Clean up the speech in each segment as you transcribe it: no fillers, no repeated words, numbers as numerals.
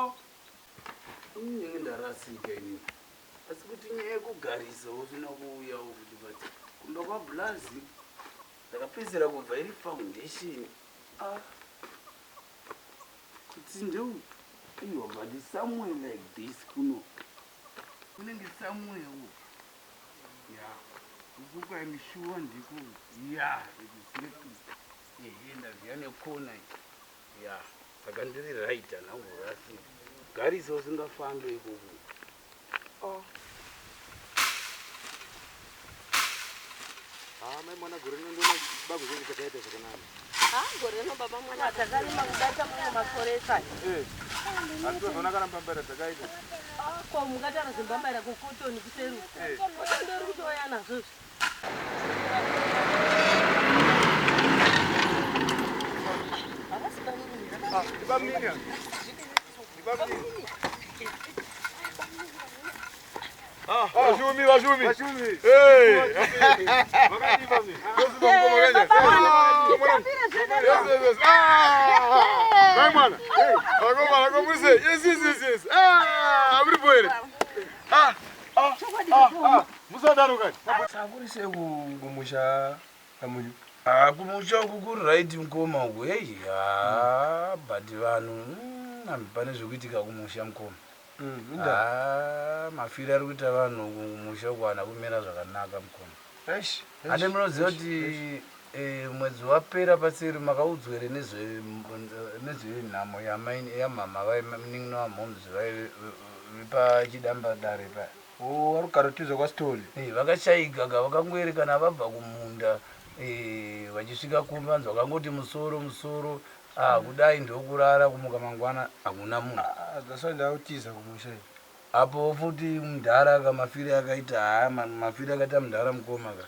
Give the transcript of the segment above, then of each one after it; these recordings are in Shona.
Oh. Inini ndarasika inini. Asi kuti nyaya yekugarisa usina kuuyawo kuti but kumba kwaBlazi ndakapedzisira kubva iri foundation. Ah. Kuti ndeupi? Aiwa but somewhere like this kuno. Kunenge somewhere uku. Yeah. Uku I'm sure ndiko. Yeah, exactly. Ehe ndaziva nekona iyi. Yeah. Saka ndiri right handina kumborasika. Garisa usingafambe ikoko. Oh. Ah, mai mwana gore rino ndoona bago zvedu takaita zvakanaka. Ah, gore rino baba mwana takarima kubata mamwe makore esai. Eh. Hatitozoona kana mbambaira dzakaita. Ah, ko mungatara zimbambaira kukotoni kuseru. Eh. Ndori kutouya nazvo izvi. Ah, ndibamnini. Ndibamnini. Ah, vashumi, vashumi. Vashumi. Hey. Makadii bami? Ndoziva mukoma kaenda. Yes, yes, yes. Ah! Vai mwana. Vakomana, komurise. Yes, yes, yes, yes. Ah, muri bho here? Ah. Ah, ah, ah. Musadaro kani. Sakurise kumusha kamunyu. Ah, kumusha uku kuri right mukoma uku. Hey, ah, but vanhu pane zvekuitika kumusha mukoma. Ah, mafiro ari kuita vanhu uku kumusha uku haana kumira zvakanaka mukoma. Eish. Hande munoziva kuti mwedzi wapera paseri makaudzwa here nezvenhamo yamama vamunin'ina wamhoms vepachidamba dare paya. Oh, vari kugarotiza kwaSithole. Eh, vakashaika ka vakangoerekana vabva kumunda vachisvika kumba vanzi vakangoti musoro musoro ah, kudai ndokurara kumuka mangwana hakuna munhu. Ah, that's why ndakutiza kumusha iyi. Apo futi mudhara ka mafiro akaita haa mafiro akaita mudhara mukoma ka.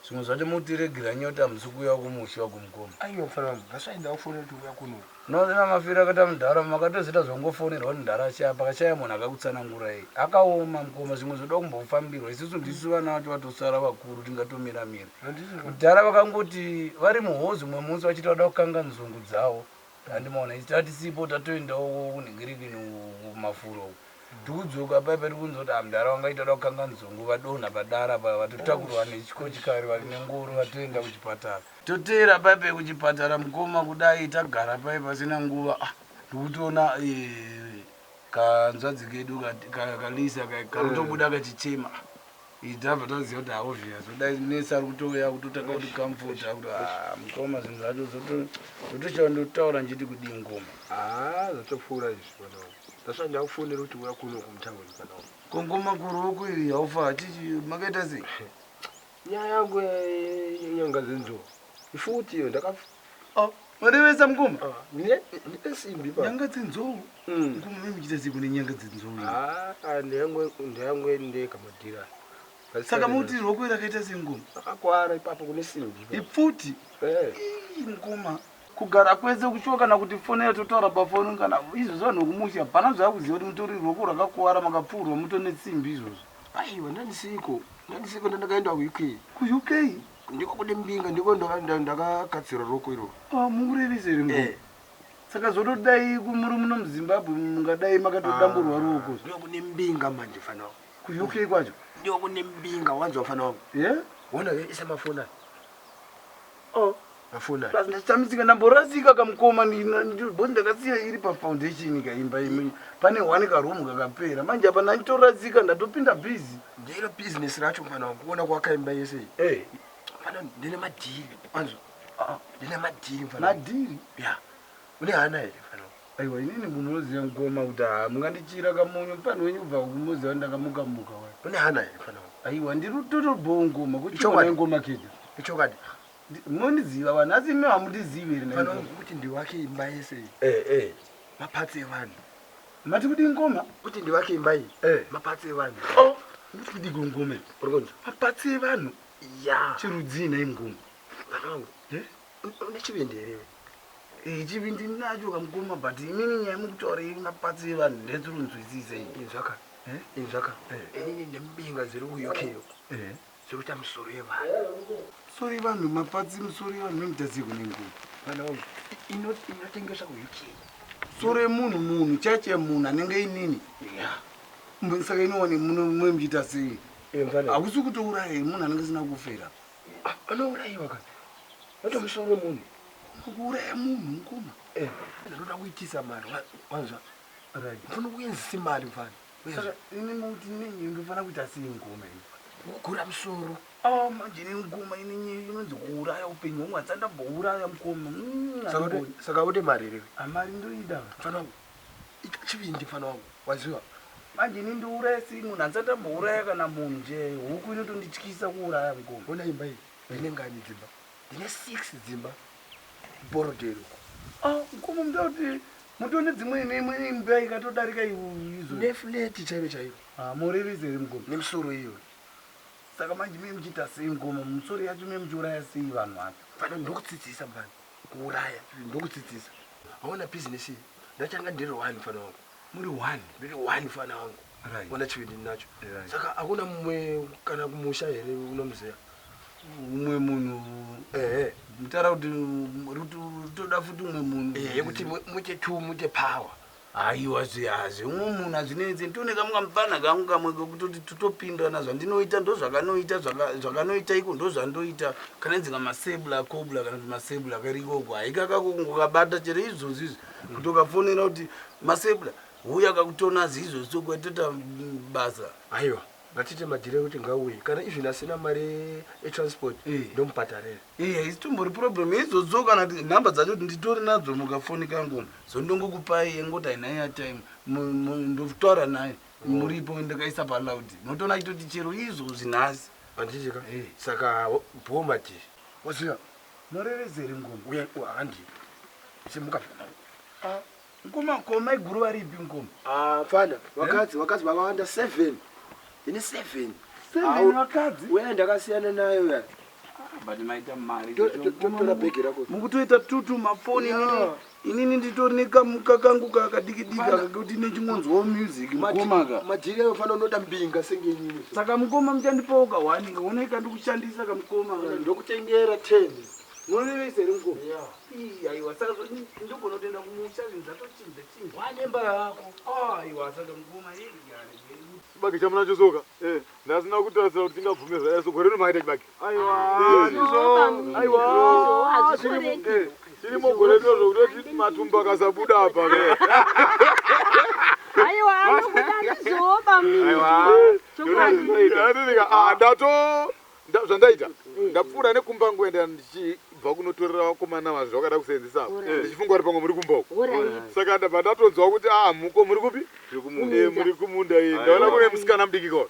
Zvimwe zvacho mutiregira nyota hamusi kuuya kumusha uku mukoma. Aiwa mfana wangu, that's why ndakufonera kuti uya kuno. Unoziva mafiro akaita mudhara makatozoita zvongofonerwa kuti mudhara ashaya pakashaya munhu akakutsanangurai. Akaoma mukoma zvimwe zvoda kumbofambirwa isusu ndisu vana vacho vatosara vakuru tingatomira mira. Mudhara vakangoti vari muhozi umwe musi vachiti vada kukanga nzungu dzavo. Handimaona isu tatisipo tatoendawo kunhingirikini kumafuro uku. Tikudzoka paya pari kunzi kuti mudhara wangaita da kukanga nzungu vadonha padara paya vatotakurwa nechikochikari vari nengoro vatoenda kuchipatara. Toteera paya paya kuchipatara mukoma kudai tagara paya pasina nguva ah, ndikutoona kanzvadzi kedu kaLisa kakutobuda kachichema. Tabva taziva kuti obvious kudai nesi ari kutouya kutotanga kuti comfort akuti ah, mukoma zvinhu zvacho zvotochava ndotaura ndichiti kudii mukoma. Ah, zvatopfuura izvi mwana wangu. That's why ndakufonera kuti uya kuno kumutauni mwana wangu. Ko ngoma kuruoko iri haufa chichi makaita sei? Nyaya yangu yenyanga dzenzou. Ifuti iyo ndaka Oh, marevesa mukoma? Ah, ndine simbi pa. Nyanga dzenzou? Mukoma mimi muchiita sei kune nyanga dzenzou? Ah, ndeyangu ndega madhira. Saka muti roko rakaita sei mukoma? Akakwara ipapo kune simbi. Ipfuti? Eh. Ii mukoma. Kugara kwese kushuwa kana kuti fonera totaura pafoni kana izvozvo vanhu vekumusha hapana zvakuziva kuti mutori roko rakakuwara makapfuurwa muto nesimbi izvozvo. Aiwa ndandisiko. Ndandisiko ndandakaenda kuUK. KuUK? Ndiko kune mbinga ndiko ndakagadzira roko iroro. Ah, mukurevesa here mukoma? Eh. Saka zvotodai muri muno muZimbabwe mungadai makatodamburwa ruoko. Ndiko kune mbinga manje mfana wangu. KuUK kwacho? Ndiko kune mbinga wanzwa mfana wangu. Yeah? Wona isa mafoni aya. Oh. Mafoni aya. Plus ndachitamisika ndamborasika kamukoma because ndakasiya iri pafoundation kaimba imwe pane one karoom kakapera manje apa ndanditorasika ndatopinda busy. Ndiro business racho mfana wangu kuona kwakaimba yese iyi. Eh. Mfana ndine madhiri wanzwa. Ah. Ndine madhiri mfana. Madhiri? Yeah. Une hana here mfana wangu? Aiwa inini munoziva mukoma kuti haa mungandichira kamunyu mfana wenyu kubva kumuziva ndakamuka muka wai. Une hana here mfana wangu? Aiwa ndiri totobhowa ngoma kuti Ichokwadi. ngoma keda. Ichokwadi. Munondiziva vanhu asi imi hamundizivi here Mfana wangu kuti ndiwake imba yese iyi. Eh eh. Mapatsi evanhu. Mati kudii ngoma? Kuti ndiwake imba iyi. Eh. Mapatsi evanhu. Oh, nditi kudii ngoma? Uri kunzwa? Mapatsi evanhu. Ya. Chirudzii nhai ngoma? Mfana wangu. Eh? Une chivindi here? Eh, chivindi nacho kamukoma but imini nyaya mukutaura iyi mapatsi evanhu ndetsirunzwisisa iyi. Inzwaka. Eh? Inzwaka. Eh. Inini ndembinga dziri kuUK uko. Eh. Dziri kuita misoro yevanhu. Musoro yevanhu mapatsi musoro yevanhu memutasi kune ngoma. Mfana wangu. Inotengeswa kuUK. Soro yemunhu munhu chache munhu anenge inini. Saka inione muno muchiita sei? Hakusi kutouraya here munhu anenge asina kufera? Anourayiwa ka. Wato musoro wemunhu. Kuuraya munhu mukoma. Ndinoda kuitisa mari wanzwa. Right. Ndinoda kuenzisa mari mfana. Saka ini muti nenyi ndofana kuita sei ngoma ini? Kugura musoro. Ah manje ini ngoma ini inonzi kuuraya upenyu hwangu hatsati ndambouraya mukoma. Saka ude mari here? Mari ndoida. Mfana wangu. Chivindi mfana wangu. Waziva. Manje ini ndiuraya sei munhu hatsati ndambouraya kana munhu nje huku inotondityisa kuuraya mukoma. Ona imba iyi. Ndine ngani dzimba? Ndine 6 dzimba. Borodero. Ah mukoma muda kuti mutone dzimwe neimwe imba ikatodarika izvo. Nefleti chaiyo chaiyo. Ah murevese here mukoma? Nemusoro iyo. Saka manje mimi muchiita sei mukoma? Musoro yacho mimi muchiuraya sei vanhu vacho? Mfana ndokudzidzisa mfana. Kuuraya ndokudzidzisa. Hauna business iyi. Ndachanga ndiri one mfana wangu. Muri one? Ndiri one mfana wangu. Right. Ona chivindi nacho. Right. Saka hakuna mumwe kana kumusha here unomuziva? Umwe munhu. Mutara kuti toda futi umwe munhu. Yekuti muite two muite power. Aiwa zviazvi umwe munhu hazvinetsi nditone kamwe kamupfana kangu kamwe kekutoti totopindana zvandinoita ndozvakanoita zvakanoita iko ndozvandoita kana inzi kamasebula kobula kana kuti masebula kari ikoko haikakako kungokabata chero izvozvi izvi kuti ukafonera kuti masebula huya kakutona zizvozvi sokwatota basa. Aiwa ngatite madhiri ekuti ngauye kana even asina mari etransport ndomubhadharira. Haisi tombori problem idzodzo kana nhamba dzacho nditori nadzo mukafoni kangu zondongokupai ngoti haina airtime ndotaura naye muripo ndakaisa paloud motoona achitoti chero izvozvi nhasi. Handitika saka bho madhiri waziva murevese here ngoma? Uya handi simuka. Ngoma koma iguru varipi ngoma? Mfana vakadzi vakawanda 7. Ndine 7. 7 vakadzi? Uya ndakasiyana nayo uya. But maita mari. Totora bhegi rako. Mukutoita tutu mafoni inini nditori nekamuka kangu kakadiki diki kekuti nechingonzwawo music mukoma ka. Madhiri ayo mfana unoda mbinga senge inini. Saka mukoma muchandipawo ka 1 onai kandikushandisa kamukoma. Ndokutengera 10. Munorevesa here mukoma? Aiwa saka ndogona kutoenda kumusha zvinhu zvatochinja chinja. Wane yako. Aiwa saka mukoma Chibage chamunacho soka. Ndasina kutarisira kuti tingabvume zvadai so gore rino makaita chibage. Aiwa. Aiwa. Chirimo gore rino zvokutoti matumbu akasabuda apa. Aiwa anobuda ndizvo bamnini. Aiwa. Ndato zvandaita. Ndapfuura nekumba ngoenda ndichibva kunotorera vakomana vazvo zvakada kuseenzesa apo. Ndichifunga kuti pamwe muri kumba uko. Saka ndabva ndatonzwa kuti muko muri kupi? Muri kumunda iyi. Ndaona kune musikana mudiki ko.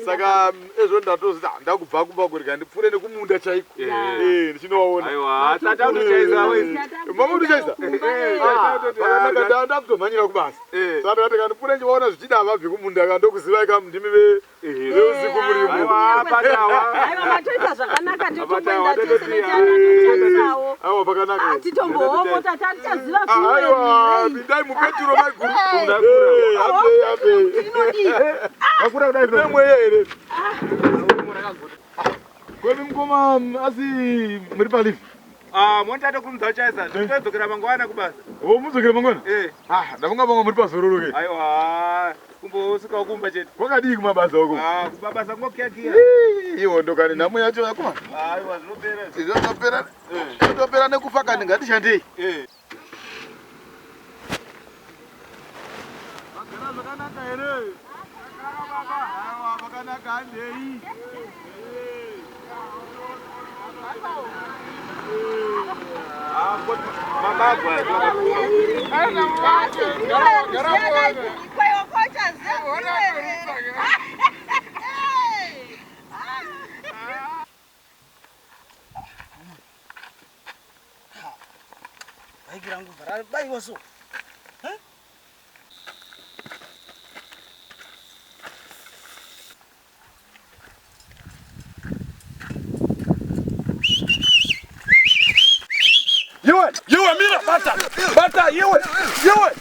Saka ezvo ndatozoti ndakubva kumba kurega ndipfuure nekumunda chaiko. Ndichinovaona. Aiwa, tata unochaisa wewe. Mama unochaisa? Pakanaka ndakutomhanyira kubasa. Saka ndakati kandipfuure ndichivaona zvichida vabve kumunda ka ndokuzivai ka ndimi veusiku murimo. Aiwa, patawa. Aiwa matoita zvakanaka totomboenda tese nechana. Aiwa pakanaka. Titombohopo tatichaziva Aiwa, pindai mupeturo maiguru. Makura kudai nemweya here? Kwedu mukoma asi muri palivi? Montate kurumidza kuchaisa. Ndinodzokera mangwana kubasa. Mudzokera mangwana? Ndafunga pamwe muri pazororo ke. Aiwa, kumbosvikawo kumba chete. Kwakadii kumabasa uko? Kumabasa kungokiyakiya. Iwo ndokani nhamo yacho yakoma. Aiwa zvinopera. Zvinopera. Zvinopera nekufa kani ngatishandei. Magara zvakanaka here? Aiwa pakanaka handei. Bhaiki rangu rabaiwa so. Yewe mira bata bata yewe yewe.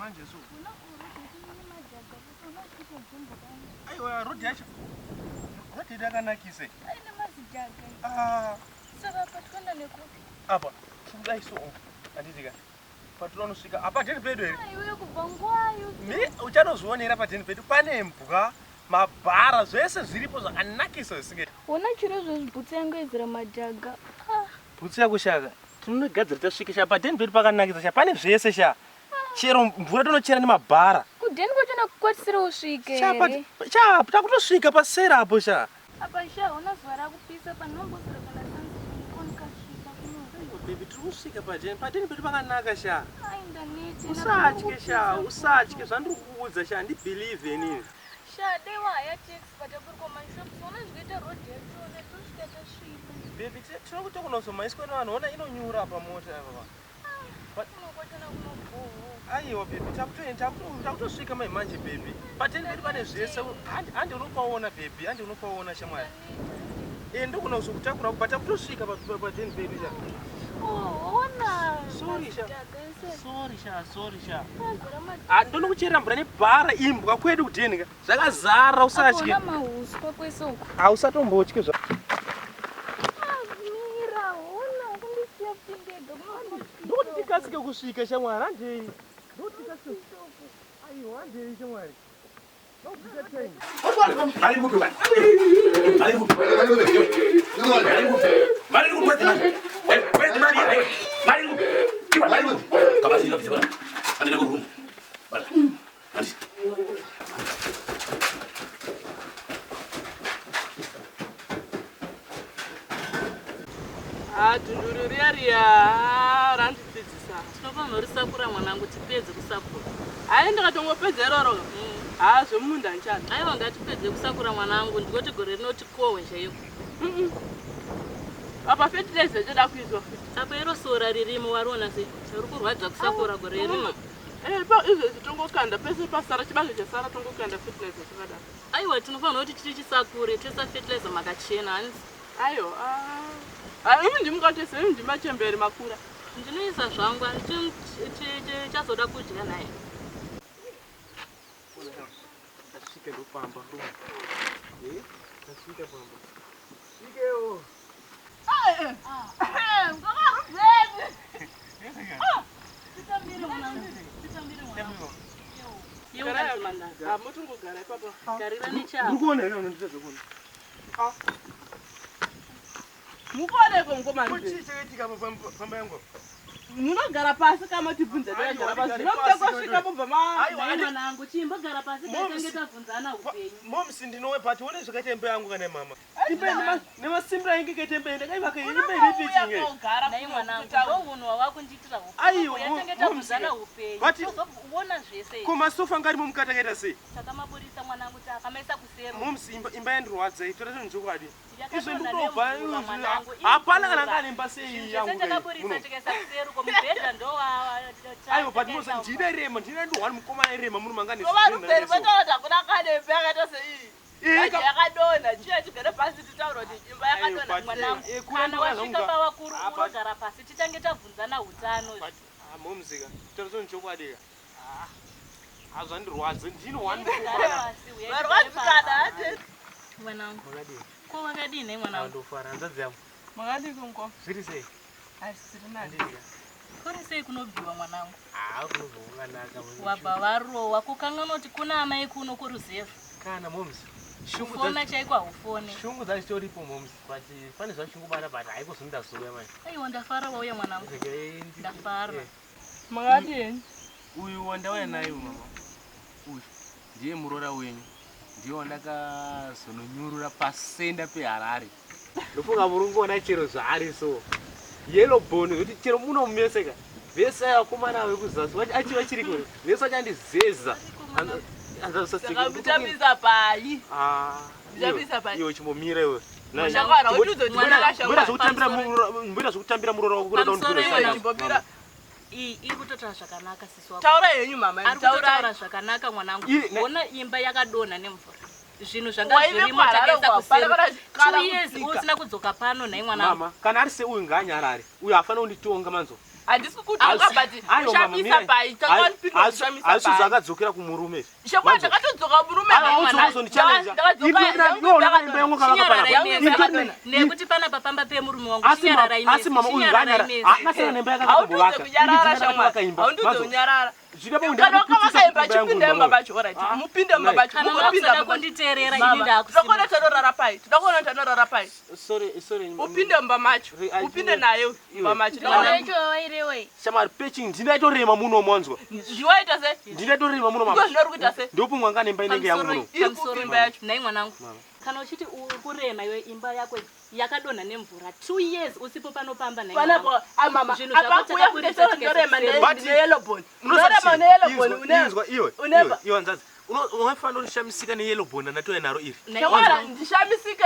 manje so. Aiwa road yacho. Road yedu yakanakisa. Aine mazijaga. Ah. Saka apa tikuenda nekupi? Apa tikudai so. Handiti ka. Patinonosvika apa deni pedu here? Iwe kubva nguwayo. Mi uchanozvionera padeni pedu pane mbwa, mabhara zvese zviripo zvakanakisa zvisinge. Ona chiro izvozvi bhutsu yangu yezera madhaga. Ah. Bhutsu yako shaka. Tinogadzira tasvika sha padeni pedu pakanakisa sha pane zvese sha. Chero mvura tonochera nemabhara. Kudheni kwachona kukwatisira usvike here? Sha takutosvika pasera apo sha. Apa sha hona zuva rakupisa panombosira kana sunscreen konikasvika kuno. Aiwa baby tiri kusvika padeni padeni pedu pakanaka sha. Ai ndanete. Usatye sha usatye zvandiri kukuudza sha handibelieve inini. Sha dai wahaya taxi pataburwa mashops ona zvikaita road yachona tosvika tasviba. Baby tinokutokunozomaiswa nevanhu ona inonyura apa mota apa. Aiwa baby takutosvika mai manje baby. Pateni pedu pane zvese handi unopaona baby handi unopaona shamwari. Eh ndogona kuzokutakura but takutosvika pateni pedu sha. Oh, ona. Sorry sha. Sorry sha, sorry sha. Ah ndonokucherera mvura nebhara imbwa kwedu kudheni ka. Zvakazara usatye. Ona mahuswa kwese uko. Hausatombotye zva. Mira, ona kundisiya ndega. Ndokuti tikasike kusvika shamwari handei. Ndokuti tikasike. Aiwa handei shamwari. Dhunduru riya riya randidzidzisa. Tinofanira kurisakura mwanangu tipedze kusakura. Hayi ndikatongopedza iroro. Haa zvemunda ndichada. Aiwa ngatipedze kusakura mwanangu ndikoti gore rino tikohwe chaiko. Apa fertilizer choda kuiswa futi. Apa iro sora ririmo wariona sei? Riri kurwadza kusakura gore rino. Eh, pa izvezvi tongokanda pese pasara chibage chasara tongokanda fertilizer chakadaro. Aiwa tinofanira kuti tichisakure toisa fertilizer makachena hanzi. Aiwa. Ah, imi ndimukatese imi ndimachembere makura. Ndinoisa zvangu handichazoda kudya naye. Tasvika ndopamba. Eh, tasvika pamba. Svikewo. Motongogara ipapo. Garira nechavo. Ndikuona here unonditadza kuona? Mukuoneko mukomana. Chii chakaitika apa pamba yangu apa? Munogara pasi kama tibvunze ndakagara pasi. Aiwa, Zvino pasi, muchangosvika mobva ma Aiwa, Nhai mwanangu chimbogara pasi Momsi. tatange tabvunzana upenyu. Momsi ndinowe but one zvakaita imba yangu kana mama. Imba nemasimbiro ainge kaita imba ndakaivaka imba iripi Unouya chinge. kogara Nhai mwanangu kutaura. ndounhu wawakundiitira Aiwa, yatange momsi. tabvunzana upenyu. But- Tozoona zvese. Ko masofa anga arimo mukati akaita sei? Takamaburisa mwanangu takamaisa kusero. Momsi imba yandirwadza itora zvinhu chokwadi. Izvo Yakadonha ndikutobva nemvura mwanangu, hapana kana imvura. anga ane imba sei Zvinhu yangu. zvese takaburisa tikaisa kusero ko mubhedha ndowa. Aiwa but munosa ndine rema ndine ndohwani mukomana irema muno manga ne. Varumberi vataura kuti hakuna kanembe yakaita seiyi. Eh, Manje yakadonha chiya chigare pasi titaura kuti imba yakadonha but- Mwanangu, Eh, kana kura wasvika zvangu. pavakuru Ah, but- unogara pasi titange tabvunzana utano. Momsi ka tora zvinhu chokwadi ka. Ah. Hazvandirwadza ndine hwani Gara mukomana. pasi, uya tigare Varwadzikana pasi. hati. Mwanangu, Makadii? ko wakadii nhai mwanangu? Ndofara hanzvadzi yangu. Makadii mukoma? Zviri sei? Hazviri nani. Kuri sei kunobviwa mwanangu? Ah, kunobva kwakanaka. Wabva varowa kukanganwa kuti kuna amai kuno kuruzevha. Kana momsi. Shungu Kufona chaiko haufone. Shungu dzachitoripo momsi but pane zvachingobata but haikuzonda zuva manje. Aiwa ndafara wauya mwanangu. Ndafara. Makadii? Uyu wandauya naye uyu mama. Uyu ndiye muroora wenyu. Ndiye wandakazononyurura pasenda peHarare. Ndofunga muri kungoona chero zvaari so. Yellow bone kuti chero muno mumeseka. Vese vakomana vekuzasi achi vachiri kure. Vese vachandizeza. Saka muchamisa pai. Ah, Muchamisa pai. iwe chimbomira iwe. Shangwana, utiudze kuti mwana Mboita zvekutambira muroora wako kuda Pamusoro kundibvira iwe. sana. Chimbomira. Iyi iri kutotaura zvakanaka sisi wako. Taura henyu mama. Ari Taura. kutotaura zvakanaka mwanangu. Ona imba yakadonha nemvura. Zvinhu zvanga Waive zvirimo kuHarare takaisa uko, hapana kusero. kana 2 years kutsika. usina kudzoka pano nhai mwanangu. Mama, kana ari seuyu ngaanyarare. Uyu haafani kunditonga manzo. Handisi kukutonga but kushamisa pai takawanipindwa kushamisa Asi pai. zvakadzokera kumurume izvi. Shekwani ndakatodzoka murume Nekuti panapa pamba pemurume wangu. Asi Chinyararai asi mama uyu nganyara. Haana nemba Haundiudze yakakambovaka. kunyarara shamwari. Haundiudze kunyarara. Zvida Kana wakavaka imba chipinda mumba macho alright. Mupinde mumba macho. Kana Mugopinda makuda mumba. kunditeerera ini Mama, ndakusimuka. Toda kuona tanorara pai. Toda kuona tanorara pai. Sorry, sorry. Upinde mumba macho. Upinde naye mumba macho. Yacho wairewei? Shamwari peching ndinaitorema muno monzwa. Ndiwaita sei? Ndinaitorema muno Iko mama. zvinori kuita sei? Ndopumwa ngane imba inenge yangu muno. Iri kupi imba yacho? Nhai mwanangu, kana uchiti uri kurema iwe imba yako yakadonha nemvura 2 years usipo pano pamba nhai Panapa mwanangu. ah mama. Zvinhu zvako Apa kuya takaburitsa kutesera ndorema tikaisa ndine yellow bone. Ndorema une yellow bone une. Inzwa iwe. Uneva. Iwe hanzvadzi. Unofanira kushamisika neyellow bone andatoya naro iri. Shamwari ndishamisike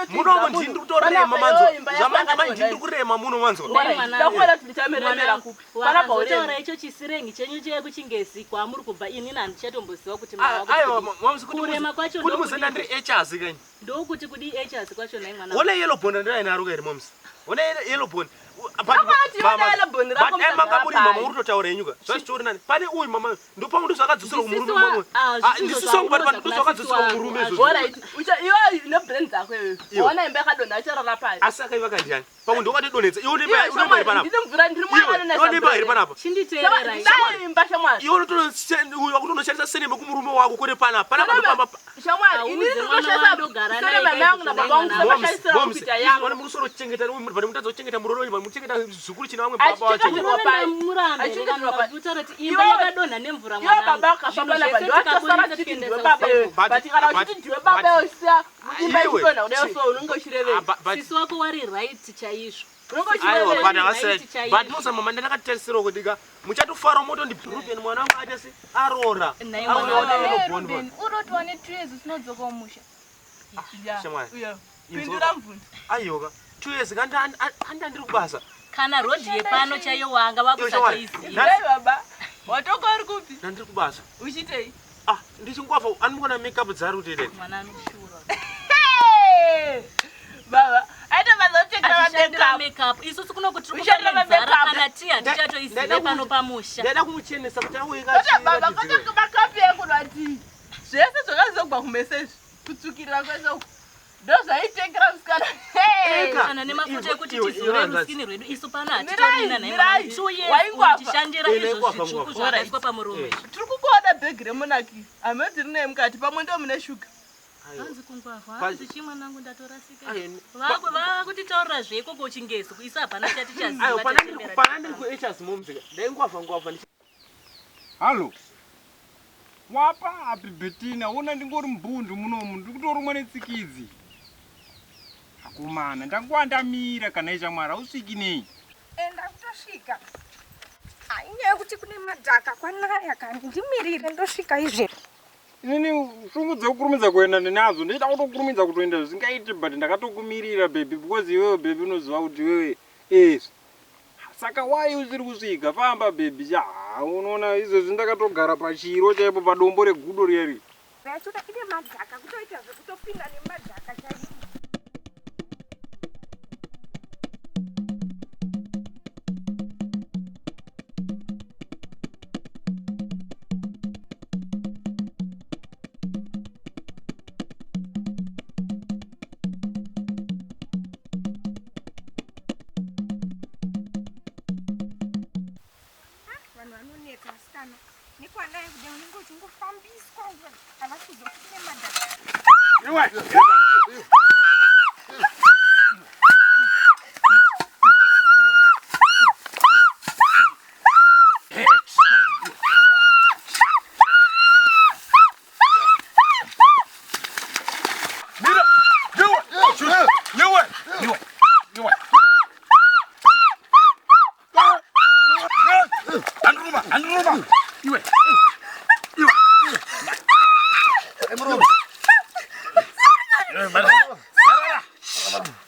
Munomo ndini ndiri kutorema manzwa. Zvamanje manje ndini ndiri kurema muno manzwa. Ndakuona kuti ndichameremera kupi. Panapa Wakazotaura urema. icho chisirengi chenyu chekuchingezi kwamuri kubva inini handichatomboziva kuti Aiwa mama kuti kurema kwacho kuti muzenda ndiri echazi kanyi. ndokuti kudii echazi kwacho nhai mwanangu. Wona yellow bone andinoya naro kairi moms. Wona yellow bone. Ndakati wona yellow bone rako But manga muri musagara mama pai. uri kutotaura henyu ka. Zvazvitori nani. Pane uyu mama ndopamwe ndozvakadzoserwa Ndisisi kumurume wa- mumwe. ah, Ah, zvisizvo ndisisi wangu but zvaunoza ndozvakadzoserwa kuna kumurume sisi izvozvo. Alright. Ucha iwe une brain dzako iwe. Iwe. Waona imba yakadonha acharara pai. Asi akaivaka ndiani? Pamwe ndokatidonhedza. Iwe une Iwe imba une imba shamwari panapa. ndine mvura ndiri mwana Iwe anonesa une imba here mvura. panapa? Chinditeererai. Ndai imba shamwari. Iwe unotonoshandisa seneme kumurume wako kwete panapa. Panapa ndopamba. Shamwari inini Auze mwana ndotoshandisa wandogara naye sere mama yangu na baba vangu kaizvozvo, sabashandisira kuita yangu. Vane murusoro kuchengeta vane mutadza kuchengeta muroora wenyu, vane muchengeta zvikuru chine vamwe baba vacho. Achichengeterwa pai. Murambe Achichengeterwa pai. kutaura kuti imba Iwe- yakadonha nemvura Iwe baba akafa Zvinhu panapa zvese ndiwatosara tikaburitsa chiti ndiwe tikaendesa baba iwe. usiku. But kana uchiti ndiwe baba iwe siya imba Iwe, ichidonha kudai so unenge uchirevei. Sisi wako wari right chaizvo. Unenge Aiwa, uchirevei. but havasati. But musa mama ndakatarisirawo kuti ka muchatofara motondi Ruben mwana wangu aita se aroora. Nhai Auya mwanangu. ona yellow bone Ruben, uroti wane 2 years usinodzoka kumusha. Shamwari. Uya. Inzwa. Pindura mvunzo. Aiwa ka 2 years kandi andi ndiri kubasa. Kana rodhi yepano chaiyo wanga Iwe shamwari. wakusatoiziva. Iwe baba. Watoka uri kupi? Ndandiri kubasa. Uchitei? Ah, ndichingwavha andikuona makeup dzari kuti ere. Mwana anoshura. Hey! Baba, aita basa kuchengeta Achishandira makeup. makeup. Isusu kuno kuti tiri Ushandira kufa nenzara makeup. kana tii hatichatoizive pano pamusha. Ndaida kumuchenesa kuti auye Kwete baba, kwete makapi ekunwa tii. Zvese zvakazogwa kumese izvi. Kutsvukirira kwese uku. Ndozvaitengera musikana. Hey! Kana nemafuta ekuti Iwe, iwe, tizore hanzvadzi. ruskini rwedu isu pano Mirai, hatitorina nhai mirai. mwanangu. 2 years Waingwavha. uchishandira Eh, izvo ndaingwavha, zvitsvuku ngwavha. zvakaiswa pamuromo izvi. Tiri kukuona bhegi remonaki. Hameno rine mukati pamwe ndo mune shuga. Hanzi kungwavha, Pa- hanzi chii mwanangu ndatorasika. Ayo, ni- Vakutitaurira zveikoko chingezi isu hapana Aiwa, chatichaziva pana ndiri pana ndiri ku HS momzika. Ndaingwavha ngwavha ndichi Hallo. Wapa api Bettina, ona ndingori mubhundu munomu, ndiri kutorumwa netsikidzi. Akomana, ndanguva ndamira kana ishamwari, hausviki nei? Enda kutosvika. Ah, Inyaya yekuti kune madhaka kwanaya kani ndimirire ndosvika izvezvi. Inini shungu dzekukurumidza kuenda ndinadzo, ndichida kutokurumidza kutoenda zvisingaiti but ndakatokumirira baby because iwewe baby unoziva kuti iwewe ezvi. Saka wai usiri kusvika, famba baby cha, unoona izvezvi ndakatogara pachiro chaipo padombo regudo riya riya. Yachona ine madhaka kutoita zvekutopinda nemadhaka chaizvo. Vanhu vanonetsa vasikana. Nekwanaya kudai unenge uchingofambiswa havasi kuzoti kune madhaka. Iwe. Mira! Iwe! Iwe! Iwe! Iwe! Andruma! Andruma! Iwe! Iwe! Iwe!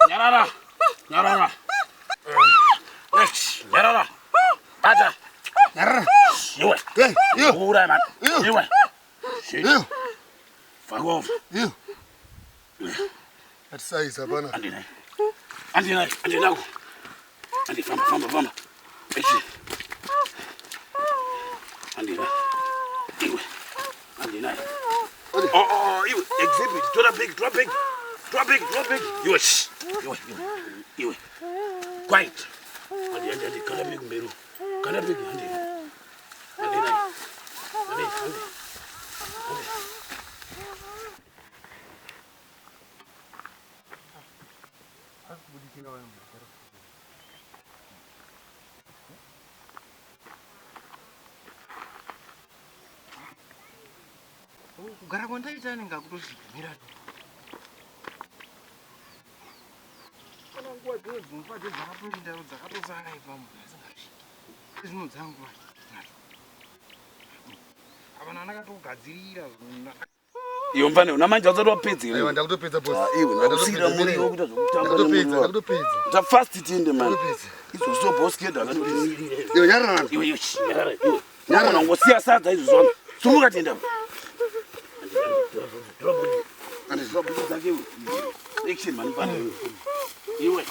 Nyarara! Nyarara! Nyarara! Bata! Nyarara! Iwe! Ura man! Iwe! Shit! Fuck off! Atisaiza pana. Andina. Andina, andina. Andi famba famba famba. Eish. Andina. Iwe. Andina. Oh, oh, oh, iwe. Exhibit. Tora bag, tora bag. Tora bag, tora bag. Iwe. Shh. Iwe, iwe. Iwe. Quiet. Andi, andi, andi. Kana bag mberi. Kana bag, andi. Andina. Andi, andi. Andi. Kugara kwandaita anenge akutosvika mira. Kana nguva dzino dzinofa dzakapinda dzakatosara ipapo asingasviki. Zvino dzangu avana ndakatogadzirira. Iwe mfane una manje usati wapedza here? Aiwa ndakutopedza boss. Ah, iwe ndakusiyira muriwo kuita zvekutamba Ndakutopedza, ndakutopedza. Ta fast tiende man. Izvo so boss kid akatomirira. Iwe nyarara. Iwe iwe nyarara. Iwe. Nyarara ngosiya sadza izvo zvona. Sumuka tiende. Drop dzake iwe. Action man mfane. Iwe.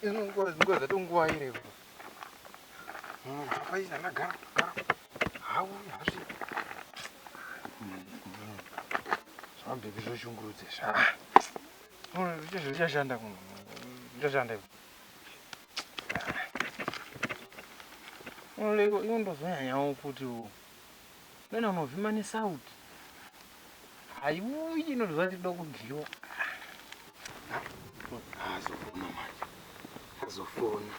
Nguva dzatonguva ire paisa ndagara kutogara hau hazvi zvamabhebhi zvoshungurudze sha zvichashanda kuno zvichashanda iwo ndozonyanyawo kuti nena unovhima nesauti haiuyi inonzwa tinoda kudyiwa. Azofona manje, azofona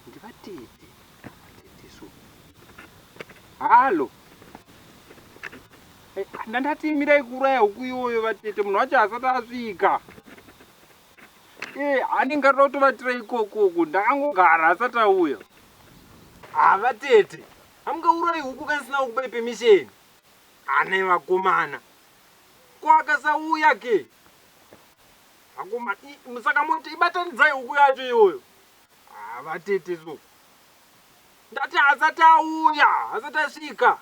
ndivatete vatete so. Halo, ndandati mirai kuuraya huku iyoyo vatete, munhu wacho asati asvika. Anenge arida kutovatira ikoko, ndakangogara asati auya. Havatete, hamungaurayi huku kanisina kukupai permission. Ane vakomana ko akasauya ke vakomana, saka moti ibatanidzai huku yacho iyoyo. Havatete so, ndati asati auya, asati asvika.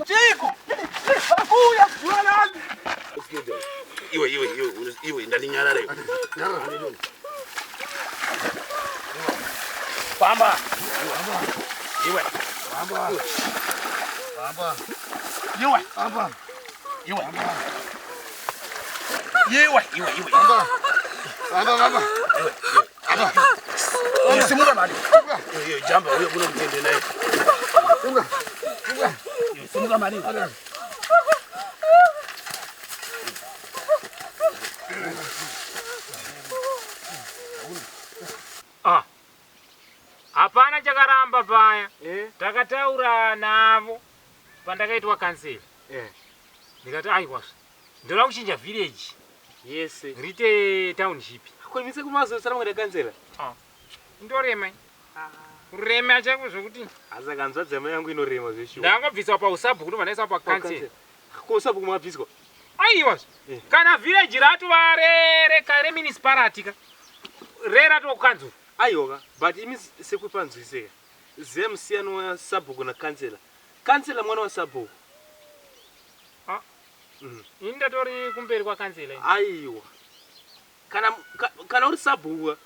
Chiko. Uya. Iwe iwe iwe iwe ndaninyarara iwe. Famba. Iwe. Famba. Famba. Iwe. Famba. Iwe. Iwe iwe iwe. Famba. Famba famba. Iwe. Iwe. Simuka mani. Iwe jamba uye kuno mtende naye. Simuka. Simuka. Iwe simuka mani. Ah. Hapana chakaramba paya. Takataura navo pandakaitwa kansela. Ndikati aiwa, ndoda kuchinja village. Yes. Riite township. Koimise kumazosara mwana kansela. Ah. Indorema. Kurema chako zvokuti. Asi kanzvadzi yamai yangu inorema zveshuwa. Ndangobviswa pausabhuku ndobva ndaiswa pakansela. Ko usabhuku mabviswa? Aiwa. Kana village ratova re municipality ka. Re ratova kukanzuru. Aiwa, but imi sekupanzwiseka. Ziya musiyano wa sabhuku na kansela. Kansela mwana wa sabhuku. Ah. Ini ndatori kumberi kwa kansela. Aiwa. Kana uri sabhuku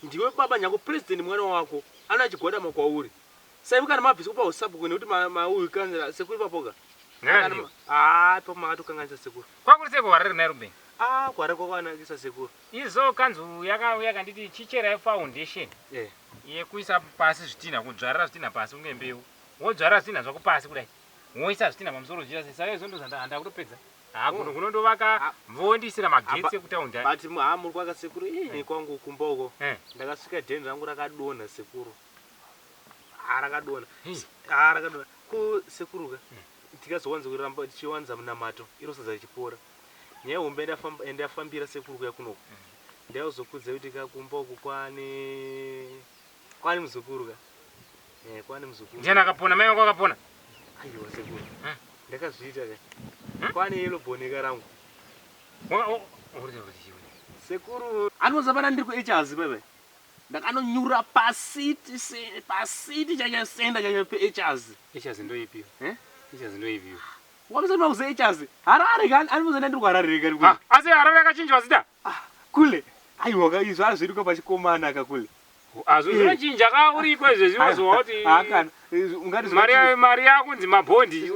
ndiwe baba nyako president mwana wako ana chigwadama kwauri. Saivi kana mabviswa pa usabhuku nekuti mauyu kansela sekuru papoka. Ah, ipapo makatokanganisa sekuru. Kwakuri seko wariri Nairobi. Ah, kwari kwakanakisa sekuru. Izo kanzuru yakauya kanditi chicherai foundation. Yekuisa pasi zvitinha, kudzvarira zvitinha pasi kunge mbeu. Wodzvarira zvitinha zvako pasi kudai. Woisa zvitinha pamusoro zviya saka izvo ndozvanda handakutopedza. Ha kuno kunondovaka vondisira magetsi ekutaundi. But ha muri kwaka sekuru eh kwangu kumba uko. Ndakasvika dheni rangu rakadonha sekuru. Ha rakadonha. Ha rakadonha. Ko sekuru ka tikazowanza kuramba tichiwanza munamato iro sadza richipora. Nyaya hombe yandafamba yandafambira sekuru kuya kunoku. Ndayozokudza kuti ka kumba uku kwane kwane muzukuru ka. Eh kwane muzukuru. Ndiani akapona? Mai vako akapona? Aiwa sekuru. Ndakazviita ka. Kwane yellow bone ka rangu. Sekuru anoza pana ndiri kuHRs bebe. Ndakanonyura pasiti se pasiti chacho senda chacho peHRs. HRs ndoipiwa. Eh? HRs ndoipiwa. Wamisa makuze HRs. Harare kan anoza ndiri kuHarare kan kule. Asi Harare yakachinjwa zita? Kule. Aiwa ka izvo azviri kwa pachikomana ka kule. Azvo zvinochinja ka uriko izvezvi wozowa kuti Ah kana ungati mari mari yakunzi mabhondi.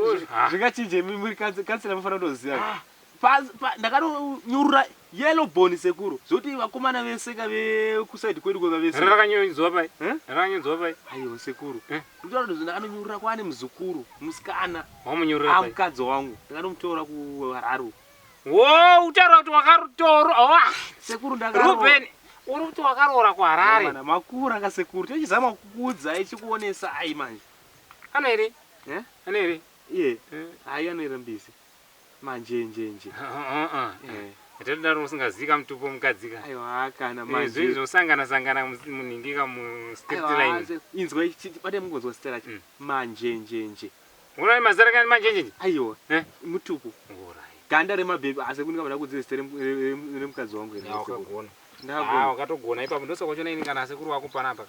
Zvingachinje muri kansela mufanira kutoziva. Ndakanonyurura yellow bone sekuru zvekuti vakomana vese ka vekusaidi kwedu kweka vese. Rakanyonzwa pai? Rakanyonzwa pai? Aiwa sekuru. Ndikutaura kuti ndakanonyurura kwane muzukuru musikana. Wamunyurura pai? Mukadzi wangu. Ndakanomutora kuHarare. Wo utaura kuti wakaroora. Oh. Sekuru ndakaroora. Ruben, uri kuti wakaroora kuHarare. Mana makura ka sekuru. Tichizama kukuudzai chikuonesai manje. Ano here? Eh? Ano here? Iye. Hayi anoera mbisi. Manjenjenje. Todaro usingazika mutupo mukadzika. Aiwa kana manje. Izvi zvinosangana sangana munhingika mu street line. Inzwa bate mungonzwa zita racho. Manjenjenje. Unoona mazita kani manjenjenje? Aiwa. Mutupo. Ganda remabhebhi asi kunika vada kudziva zita remukadzi wangu here. Wakagona. Ndakagona. Ah, wakatogona ipapo ndosaka uchona ini kana sekuru wako panapa.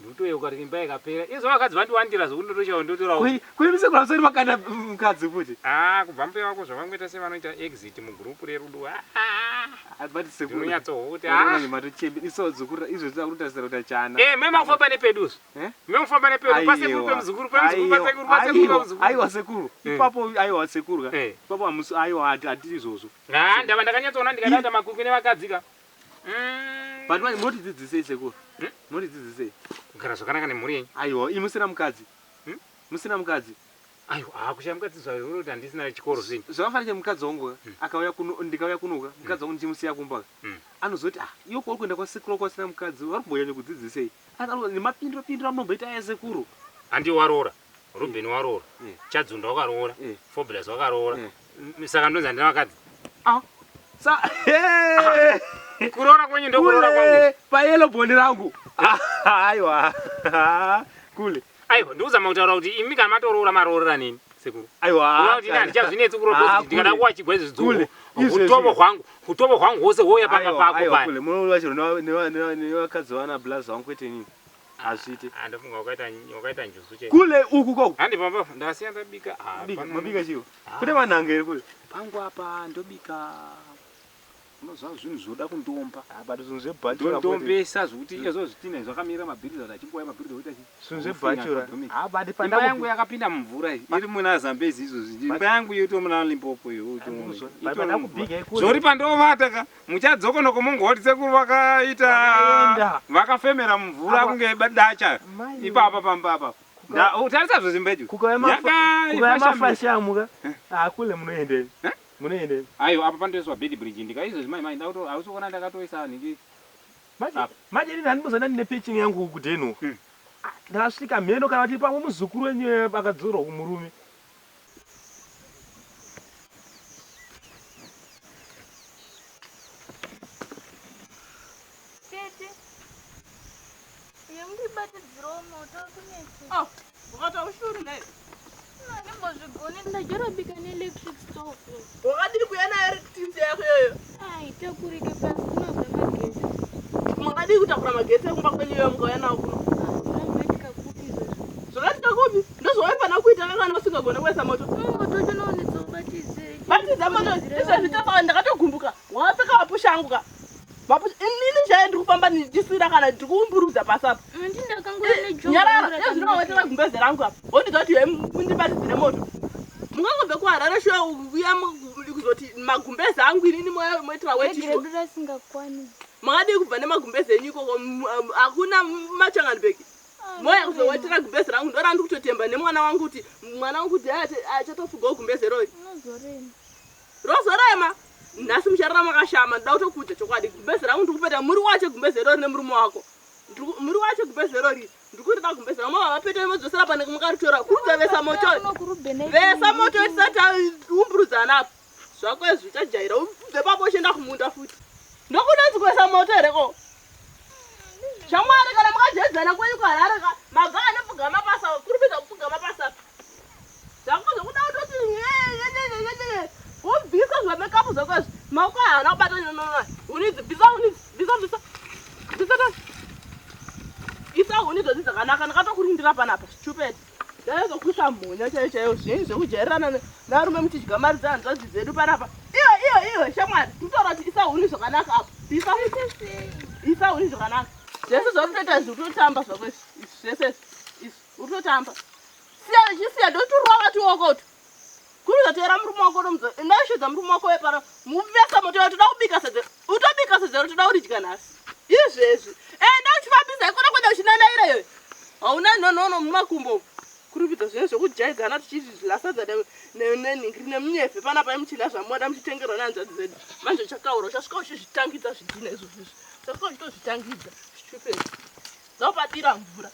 Ndotoyeuka kuti imba ikapera. Izvo vakadzi vandiwandira zvokuti ndotochawo ndotorawo. Kuimise kuramba seri makanda mukadzi futi. Ah, kubva mbuya wako zvavangoita sevanoita exit mugroup rerudo. Ah, but sekuru. Ndinonyatsohwa kuti ah. ah. Matochembe iso dzukura izvo zvitakutasira kuti achana. Eh, mema kufamba nepedu izvo. Eh? Mema kufamba nepedu pasekuru pemuzukuru pemuzukuru pasekuru pasekuru pemuzukuru. Aiwa sekuru. Ipapo aiwa sekuru ka. Ipapo hamusi aiwa hati izvozvo. Ah, ndava ndakanyatsoona ndikadaita makwikwi nevakadzi ka. But manje munotidzidzisei sekuru? Munotidzidzisei? Kugara zvakanaka nemhuri yenyu. Aiwa, imi musina mukadzi. Musina mukadzi. Aiwa, ah kushaya mukadzi zvayo kuti handisina chikoro zvini. Zvakafanira mukadzi wangu akauya kuno ndikauya kunoka mukadzi wangu ndichimusiya kumba. Anozoti ah iwe kwauri kuenda kwasekuru kwasina mukadzi vari kumboyanya kudzidzisei. Nemapindiro pindiro amunomboita aya sekuru. Handi waroora. Ruben waroora. Chadzunda wakaroora. Forblas wakaroora. Saka ndonzi handina vakadzi. Ah. Sa kuroora kwenyu ndokuroora kwangu. Payellow bone rangu. Aiwa. Kule. Aiwa, ndikuzama kutaura kuti imi kana matoroora maroorera nini sekuru. Aiwa. Kuti handichazvinetsi kuroora kuti ndikada kuwachigwa izvi Kule. zvidzuku. Hutovo hwangu hwose hwouya pamba pako Aiwa paya. kule. Munoona chero nevakadzi vana blazi vangu kwete inini. Hazviite. Andofunga wakaita njuzu chete. Kule uku koko. Handi pamba ndasiya ndabika. Ah, Mabika chiwo. Kune manhanga here kule? Pangu apa ndobika unoziva zvinhu zvoda kundomba. But zvinhu zvebhachura. Ndombesa zvokuti izvo zvitina zvakamira mabhiriza kuti achingouya mabhiriza oita chii? Zvinhu zvebhachura. Ah, but Imba yangu yakapinda mumvura iyi. Iri muna Zambezi izvozvi. Imba yangu yoto muna Limpopo iyo. Zvori pandovata ka muchadzokonoko mungoti sekuru vakaita vakafemera mumvura kunge dacha ipapa pamba apa. Tarisa zvo Kukauya mafashamu ka. Ah, kule munoendepi? Munoendepi? Aiwa, apa pandoiswa bed bridge ndikaizvozvi mai mai ndauto hausi kuona ndakatoisa nhingi. Manje ini handimuzana ndine pitching yangu kudheni uku. Ndakasvika mheno kana kuti pamwe muzukuru wenyu akadzorwa kumurume. Tete, yemundibatidzirawo moto kunetsa. Oh, wakati ushuri naye. Handimbozvigoni ndachorobika neelectric stove. Wakadini kuuya nayo electric yako iyoyo? Ai, takurike pasi kunobva magetsi. Makadii kutakura magetsi ekumba kwenyu iyoyo mukauya nawo kuno? Zvakaitika kupi izvozvo? Zvakaitika kupi? Ndozvawaifanira kuita kana usingagone kuisa moto. Moto chinoonetsa ubatidze. Batidza moto izvezvi tafaka ndakatogumbuka. Wakapfeka mapusha angu ka. Mapusha inini chaiye ndiri kufamba ndichiswira kana ndiri kuumburudza pasi apa. Handi ndakangouya nejombo. Nyarara, ezvino wawetera gumbeze rangu apa. Wondidza kuti iwe mundibatidzire moto. Mungangobve kuHarare shuwa uya kuzoti magumbeze angu inini moitira weti shuwa. Redu rasingakwani. Makadii kubva nemagumbeze enyu ikoko hakuna machanganibhegi. Moya kuzowetera gumbeze rangu ndora ndiri kutotemba nemwana wangu kuti mwana wangu kuti achatofugawo gumbeze rori. Unozorema. Rozorema. Nhasi mucharara makashama ndoda kutokuudza chokwadi. Gumbeze rangu ndikupeta muri wacho gumbeze irori nemurume wako. Muri wacho gumbeze irori. Ndikurida gumbeze rangu mava mapeta modzosera pane mukaritora. Kurudza vesa moto. Vesa moto tisati taumburudzana apa. Zvako izvi uchajaira ubve papo uchienda kumunda futi. Ndokunonzi kuisa moto here ko? Shamwari kana makajaidzana kwenyu kuHarare ka mabva anopfugama pasi apa kurumidza kupfugama pasi apa. Zvako zvekuda kutoti nyenyenyenyenyenye wobvisa zvamekapu zvako izvi maoko aya haana kubata nonona huni idzi bvisa huni idzi bvisa bvisa bvisa ta isa huni idzodzi dzakanaka ndakatokurindira panapa stupid ndaizokuisa mhonya chaiyo chaiyo zvenyu zvekujairirana nevarume muchidya mari dzehanzvadzi dzedu panapa iyo iyo iyo shamwari tinotaura kuti isa huni zvakanaka apa isa isa huni zvakanaka zvese zvauri kutoita izvi uri kutotamba zvako izvi izvi zvese izvi izvi uri kutotamba siya chisiya ndoturova tuoko utu Kuruza teera murume wako unomudza ndashedza murume wako wepano muvesa moto toda kubika sadza utobika sadza toda kuridya nhasi izvezvi enda uchifambisa ikona kwenda uchinanaira iyoyo hauna nonono mumakumbo kurupidza zvinhu zvekujaidzana tichizvidya sadza nenhingiri nemunyevhe panapa muchidya zvamoda muchitengerwa nehanzvadzi dzedu manje uchakaura uchasvika uchizvitangidza zvidhina izvozvo izvi uchasvika uchitozvitangidza stupid ndopadira mvura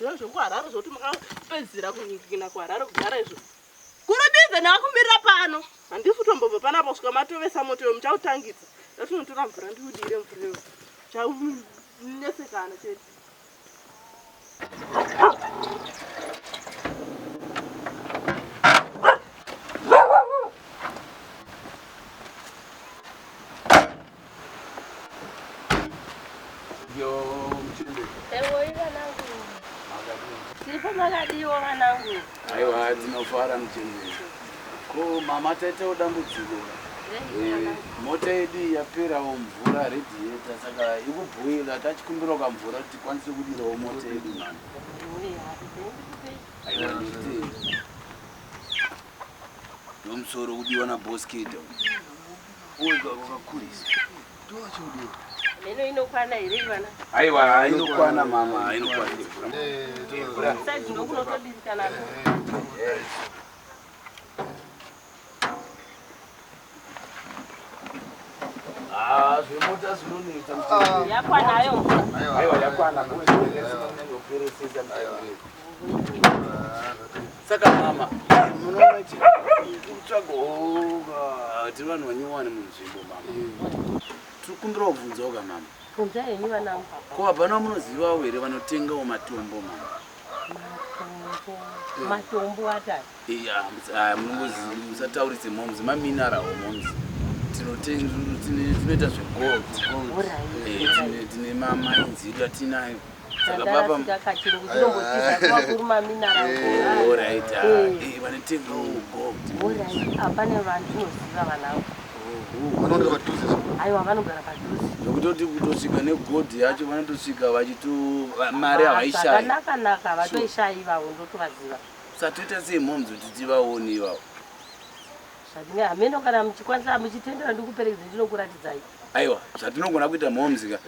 Zviro zvekuHarare zvekuti makapedzisira kunyikina kuHarare kugara izvo. Kurumidza ndakakumirira pano. Handisi kutombobva panapa kusvika matovesa moto iwe muchautangidza. Ndatinotora mvura ndiudire mvura iwe. Chanesekana chete. Aiwa tinofara muchembere. Ko mama taitawo dambudziko. Eh, mota yedu yaperawo mvura radiator saka ikubhoila tachikumbirawo kamvura kuti tikwanise kudirawo mota yedu mama. Aiwa nditi. Ndomusoro kudiwa naBosketa. Uyu wakakurisa. Mheno inokwana here ivana? Aiwa inokwana mama, inokwana. Saizi ndokunotobirika nako. Ah, zvemota zvinonetsa mutemberi. Yakwana ayo mvura. Aiwa yakwana. Kuperesesa mutemberi. Saka mama, munoona chi kutsvaga tiri vanhu vanyowani munzvimbo mama. Tiri kumbira kubvunzawo ka mama. Bvunza henyu vanangu. Ko hapana munozivawo here vanotengawo matombo mama? Matombo atari. Iya, munongoziva musataurise moms, mamineral moms. Tinoita zvegold. Eh, tine mamainzi edu atinayo. Saka baba kachirungu chinombotiza kwakuru maminara. Alright. Eh, vanotengawo gold. Alright, hapana vanhu tinoziva vanangu. Vanogara padhuze. Aiwa vanogara padhuze. Zvekutoti kutosvika negold yacho vanotosvika vachito mari havaishayi. Zvakanaka naka vatoishayi ivavo ndotovaziva. Saka toita sei moms kuti tivaone ivavo? Zvadinga hameno kana muchikwanisa muchitendera ndikuperekedze ndinokuratidzai. Aiwa, zvatinogona kuita moms ka.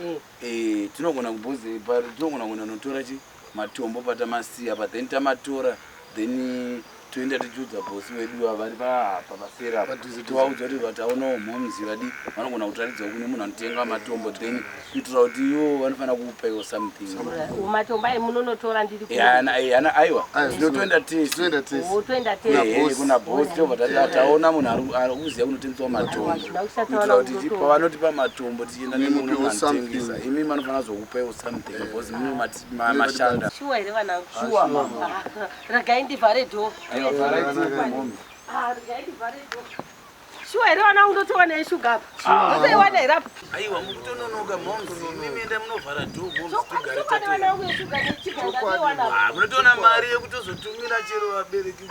Eh, tinogona kubhoze tinogona kuenda notora chi matombo patamasiya pa then tamatora then toenda tichiudza bosi vedu ava vari paapa paseri apa tovaudza kuti vataonawo moms vadi vanogona kutaridza kune munhu anotenga matombo then kuitira kuti ivo vanofanira kukupa iwo something Matombo ayi munonotora ndiri ku. Yana aiwa tinotoenda tese Wotoenda tese. Eh, kuna bosi tobva tati taona munhu ari kuziva kunotengeswa matombo kuitira kuti pavanotipa matombo tichienda nemunhu anotengesa imi manofanira zokupaiwo something because mimi mashanda. Shuwa here vanangu? Shuwa mama. Regai ndivhare door. Aiwa vharai tipe mombe. Ah, regai ndivhare door. Shuwa here vanangu ndotowana yeshuga apa. Ndotoiwana here apa? Aiwa mukutononoka moms imi enda munovhara door moms togare Chokwadi vanangu yeshuga nechiga ndatoiwana apa. Ah, munotoona mari yekutozotumira chero vabereki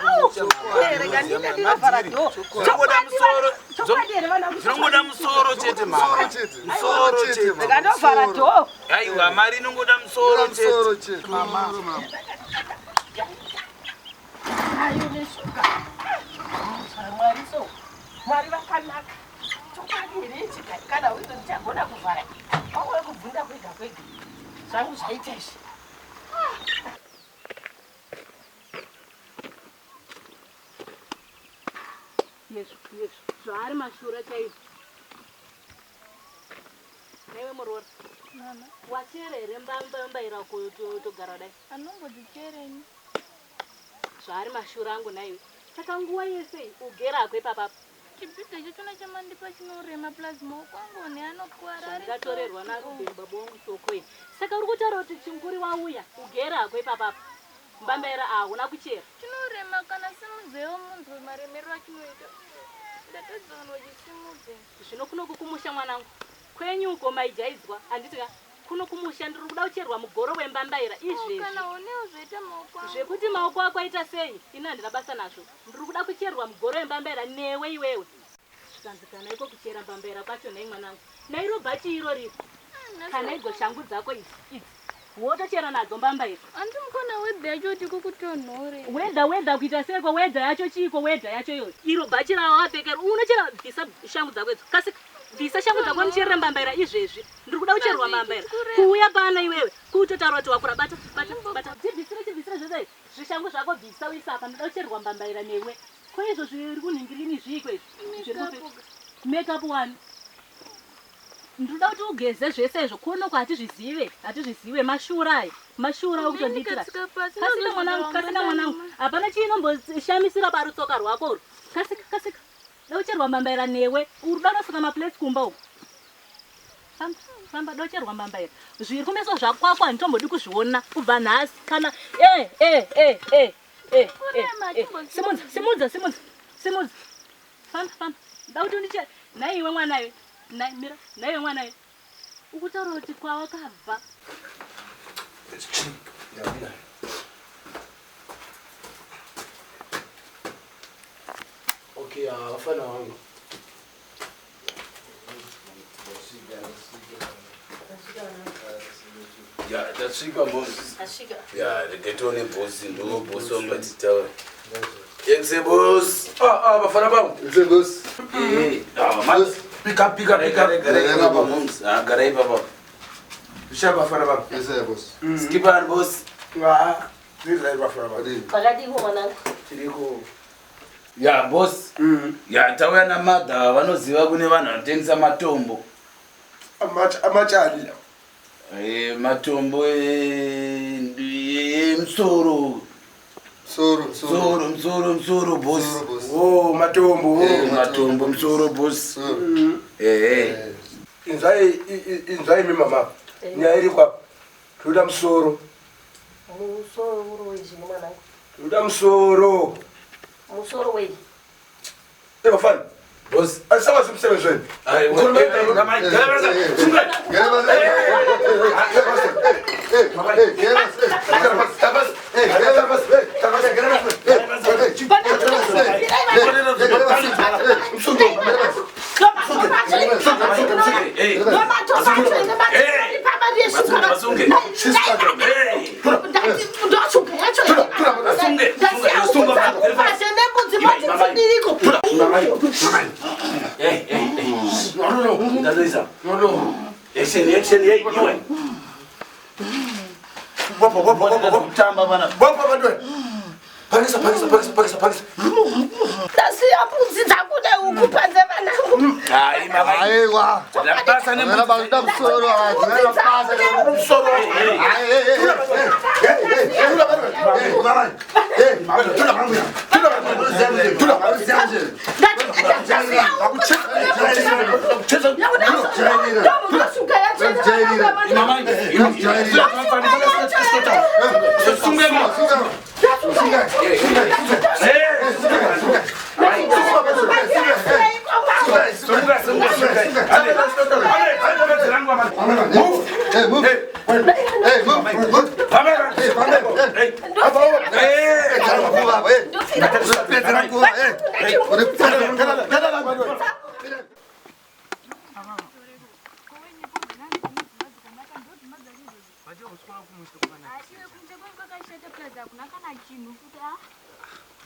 Eh, rega ndiende ndinovhara door. Zvinongoda musoro. Chokwadi here vanangu? Zvinongoda musoro chete mama. Musoro chete. Rega ndovhara door. Aiwa mari inongoda musoro chete. Mama. Ayo neshuga. Mwari so. Mwari vakanaka. Chokwadi here ichi kana windo ndichagona kuvhara. Kwangove kubvunda kwega kwega. Zvangu zvaita izvi. Yezvo, yezvo. Zvaari mashura chaizvo. Naiwe muroora. Mama. Wachera here mbambaira kutogara dai? Anongodzichereni. Zvaari mashura angu naiwe. Saka nguwa yese ugere hako ipapapa. Chibhidha chachona chamandipa chinorema plus maoko angu one anokuwara. Zvandikatorerwa naRubeni baba wangu soko ini. Saka uri kutaura kuti chinguri wauya ugere hako ipapapa. Mbambaira hauna kuchera. Chinorema kana simudzewo munzwe maremero achinoita. Ndatadzonwa chisimudze. Zvino kunoku kumusha mwanangu. Kwenyu uko maijaidzwa handiti ka kuno kumusha ndiri kuda kucherwa mugoro wembambaira izvezvi. Kana onewo zvoita maoko angu. Zvekuti maoko ako aita sei ini handina basa nazvo. Ndiri kuda kucherwa mugoro wembambaira newe iwewe. Zvikanzi kana iko kuchera mbambaira kwacho nhai mwanangu. Nairo bhachi iro riri. Kana idzo shangu dzako idzi idzi. Wotochera nadzo mbambaira. Hanti mukona wedha yacho kuti kukutonhore. Wedha wedha kuita seiko wedha yacho chiiko wedha yacho iyoyo. Iro bhachi rawo wapfeka unochera bvisa shangu dzako idzo. Kasika bvisa shangu dzako ndicherere mbambaira izvezvi. Ndiri kuda kucherwa mbambaira. Kuuya pano iwewe kutotaura kuti wakura bata bata bata. Chibvisire chibvisire zvese zvishangu zvako bvisa uisa apa ndoda kucherwa mbambaira newe. Ko izvo zviri kunhingirini zviiko izvi? Zviri kupfeka. Make up one. Ndinoda kuti ugeze zvese izvo kuno ko hatizvizive hatizvizive mashura ayo mashura okutondiitira kasika mwanangu kasika mwanangu hapana chinomboshamisira parutsoka rwako urwu kasika kasika daucherwa mbambaira newe uri kuda unosuka maplates kumba uku famba famba daucherwa mbambaira zviri kumeso zvakwako handitombodi kuzviona kubva nhasi kana e e e e e e simudza simudza simudza simudza Famba famba. Nda kuti undiche nhai iwe mwana iwe. Nhai mira nhai iwe mwana iwe. Ukutaura kuti kwawakabva. Okay, vafana wangu. Ya, tasvika boss. Tasvika. Ya, regai boss ndo boss wangu vatitaura. Exe boss. Ah ah vafana vangu. Exe boss. Eh, ah man. Pick up pick up pick up. Garai baba moms. Ah, garai baba. Zvisha vafana vangu. Yes sir boss. Skipper boss. Ah, ndizai vafana vangu. Pakadiko mwanangu. Tiriko. Ya boss. Ya tauya namadha vanoziva kune vanhu vanotengesa matombo. Amachali. Eh, matombo emusoro. Soro, Musoro, musoro, musoro boss. Oh, matombo. Eh, matombo musoro boss. Eh, eh. Inzwai inzwai mi mama. Nyaya iri kwa. Toda musoro. Musoro uri wei zvino mwanangu? Toda musoro. Musoro wei? Eh vafana. Boss. Asaba simsebenzi wenu. Action, action, hey, iwe. Kutamba bana. Pakisa, pakisa, pakisa, pakisa, pakisa. Ndasiya mbudzi dzangu neuku panze vanangu. Hai mama. Aiwa. Basa ne Vana vanoda musoro, vanoda basa musoro.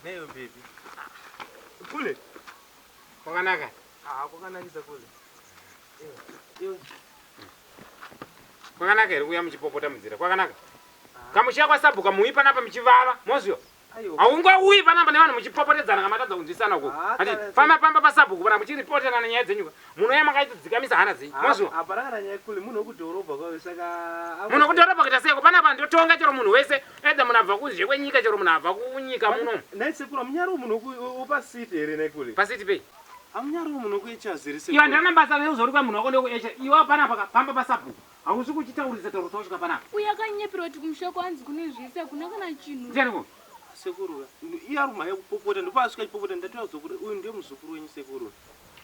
Neyo baby. Kule. Kwakanaka. Ah, kwakanakisa kule. Iwe. Kwakanaka here kuuya muchipopota munzira. Kwakanaka. Kamushiya kwasabhuka muyi panapa muchivava. Mozviwa. Haungauyi panapa nevanhu muchipopotedzana kana matadza kunzwisana uko. Ati famba pamba pasabhuku pana muchiripoterana nyaya dzenyu. Munouya makadzikamisa hana dzenyu. Mazviwa. Hapana kana nyaya kule munhu wekudhorobha kwayo saka Munhu wekudhorobha kuita seiko panapa ndotonga chero munhu wese either munhu abva kuzhe kwenyika chero munhu abva kunyika muno. Nhai sekuru hamunyariwo munhu wepasiti here nhai kule? Pasiti pei? Hamunyariwo munhu wekuHRs here sekuru? Iwe handina basa neuzori kwemunhu wako ndewekuHR. Iwe panapa pamba pasabhuku. Hausi kuchitaurisa tauro tausvika panapa. Uyu akanyepera kuti kumusha kwanzi kune zvese hakuna kana chinhu. Ndiani ko? Sekuru ka. Iye ari kumhanya kupopota ndopaasvika achipopota ndati vazukuru uyu ndiye muzukuru wenyu sekuru.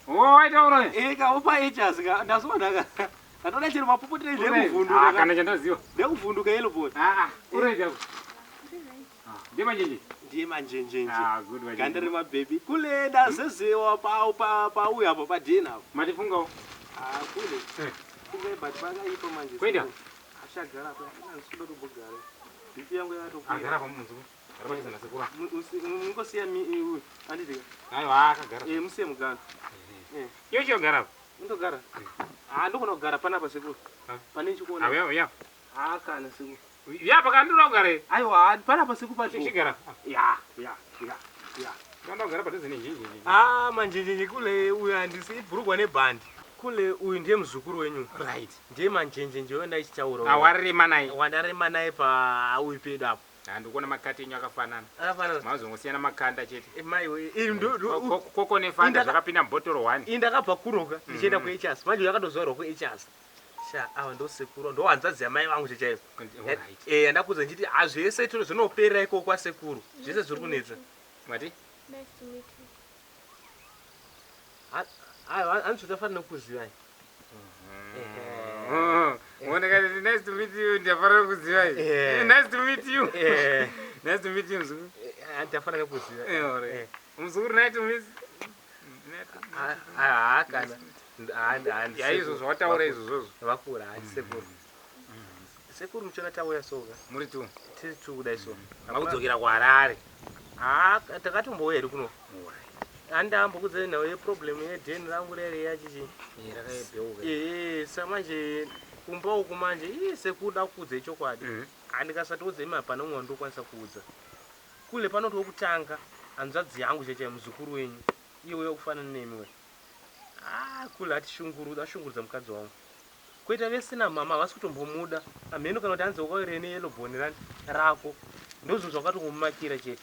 Oh waitaura. Eh ka opa HRs ka ndazoona ka. Ndatoda chero mapopotero ndekuvhunduka. Ah kana chandaziva. Ndekuvhunduka yellow boy. Ah ah uri right. Ndiye manjenje. Ndiye manjenjenje. Ah good manjenje. Ganda remabhebhi. Kule ndazezewa pa pa pauya apo pa den apo. Matifungawo. Ah kule. Eh. Kule but pakaipa manje. Kuenda. Achagara apa. Andisuda kumbogara. BP yangu yakatokwira. Agara pa munzu. Gara pa chizana sekura. Mungosiya mi uyu. Anditi. Aiwa akagara. Eh musiye mugara. Eh. Iwe chiyogara apa. Ndogara. Ah ndogona kugara panapa sekuru. Pane chikuona. Ah uya uya. Ah kana sekuru. Ya pakandinoda kugara here? Aiwa panapa sekuru pacho. Chigara. Ya ya ya ya. Ndinoda kugara padhuze nenjenjenje. Ah manjenjenje kule uyu handisi ibhurugwa nebhandi. Kule uyu ndiye muzukuru wenyu. Right. Ndiye manjenjenje uyo ndaichitaura. Ah warema naye. Wandarema naye pa uyu pedu apo. Ah ndikuona makati enyu akafanana. Akafanana. Mazongosiyana makanda chete. Mai we. Iri ndo Koko nefanta zvakapinda mubhotoro 1. Ini ndakabva kuroka ndichienda kuHRs. Manje uyu akatozvarwa kuHRs. Sha ava ndosekuru ndohanzvadzi yamai vangu chaiyo. Eh yandakuudza ndichiti ah zvese tino zvinoperera ikoko kwasekuru. Zvese zviri kunetsa. Mati? Nice to meet you. Aiwa hanzi tafanira kukuzivai. Ndikati nice to meet you ndafanira kukuzivai. Nice to meet you. Nice to meet you mzukuru. Ndafanira kukuziva. Eh, Mzukuru nice to meet. Ah kana. Ya izvo zvawataura izvozvozvo. Vakura hanzi sekuru. Sekuru muchiona tauya soka. Muri tu. Tiri tu kudai so. Makudzokera kuHarare. Ah takatombouya here kuno. Handambokudzai nhau yeproblem yedheni rangu rere yachichi. Rakayebheuka. Eh sa manje kumba uku manje ii sekuda kuudza chokwadi. Handikasatoudza imi hapana umwe wandokwanisa kuudza. Kule panoti wokutanga hanzvadzi yangu chaichai muzukuru wenyu. Iye uya kufanana nemi we. Ah kule atishungurudza ashungurudza mukadzi wangu. Koita vese namama havasi kutombomuda. Hamheno kana kuti hanzi wakauraya neyellow bone rani rako. Ndozvinhu zvakatongomumakira chete.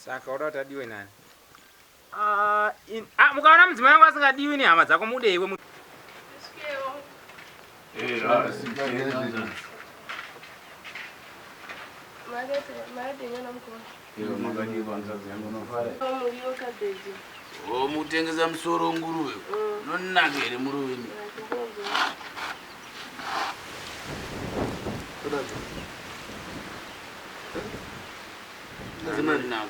Saka uda kuti adiwe nani? Ah, in... Ah, mukaona mudzimai wangu asingadiwi nehama dzako mude iwe. O mutengesa musoro nguruve unonaka here muruve imi? Unonaka.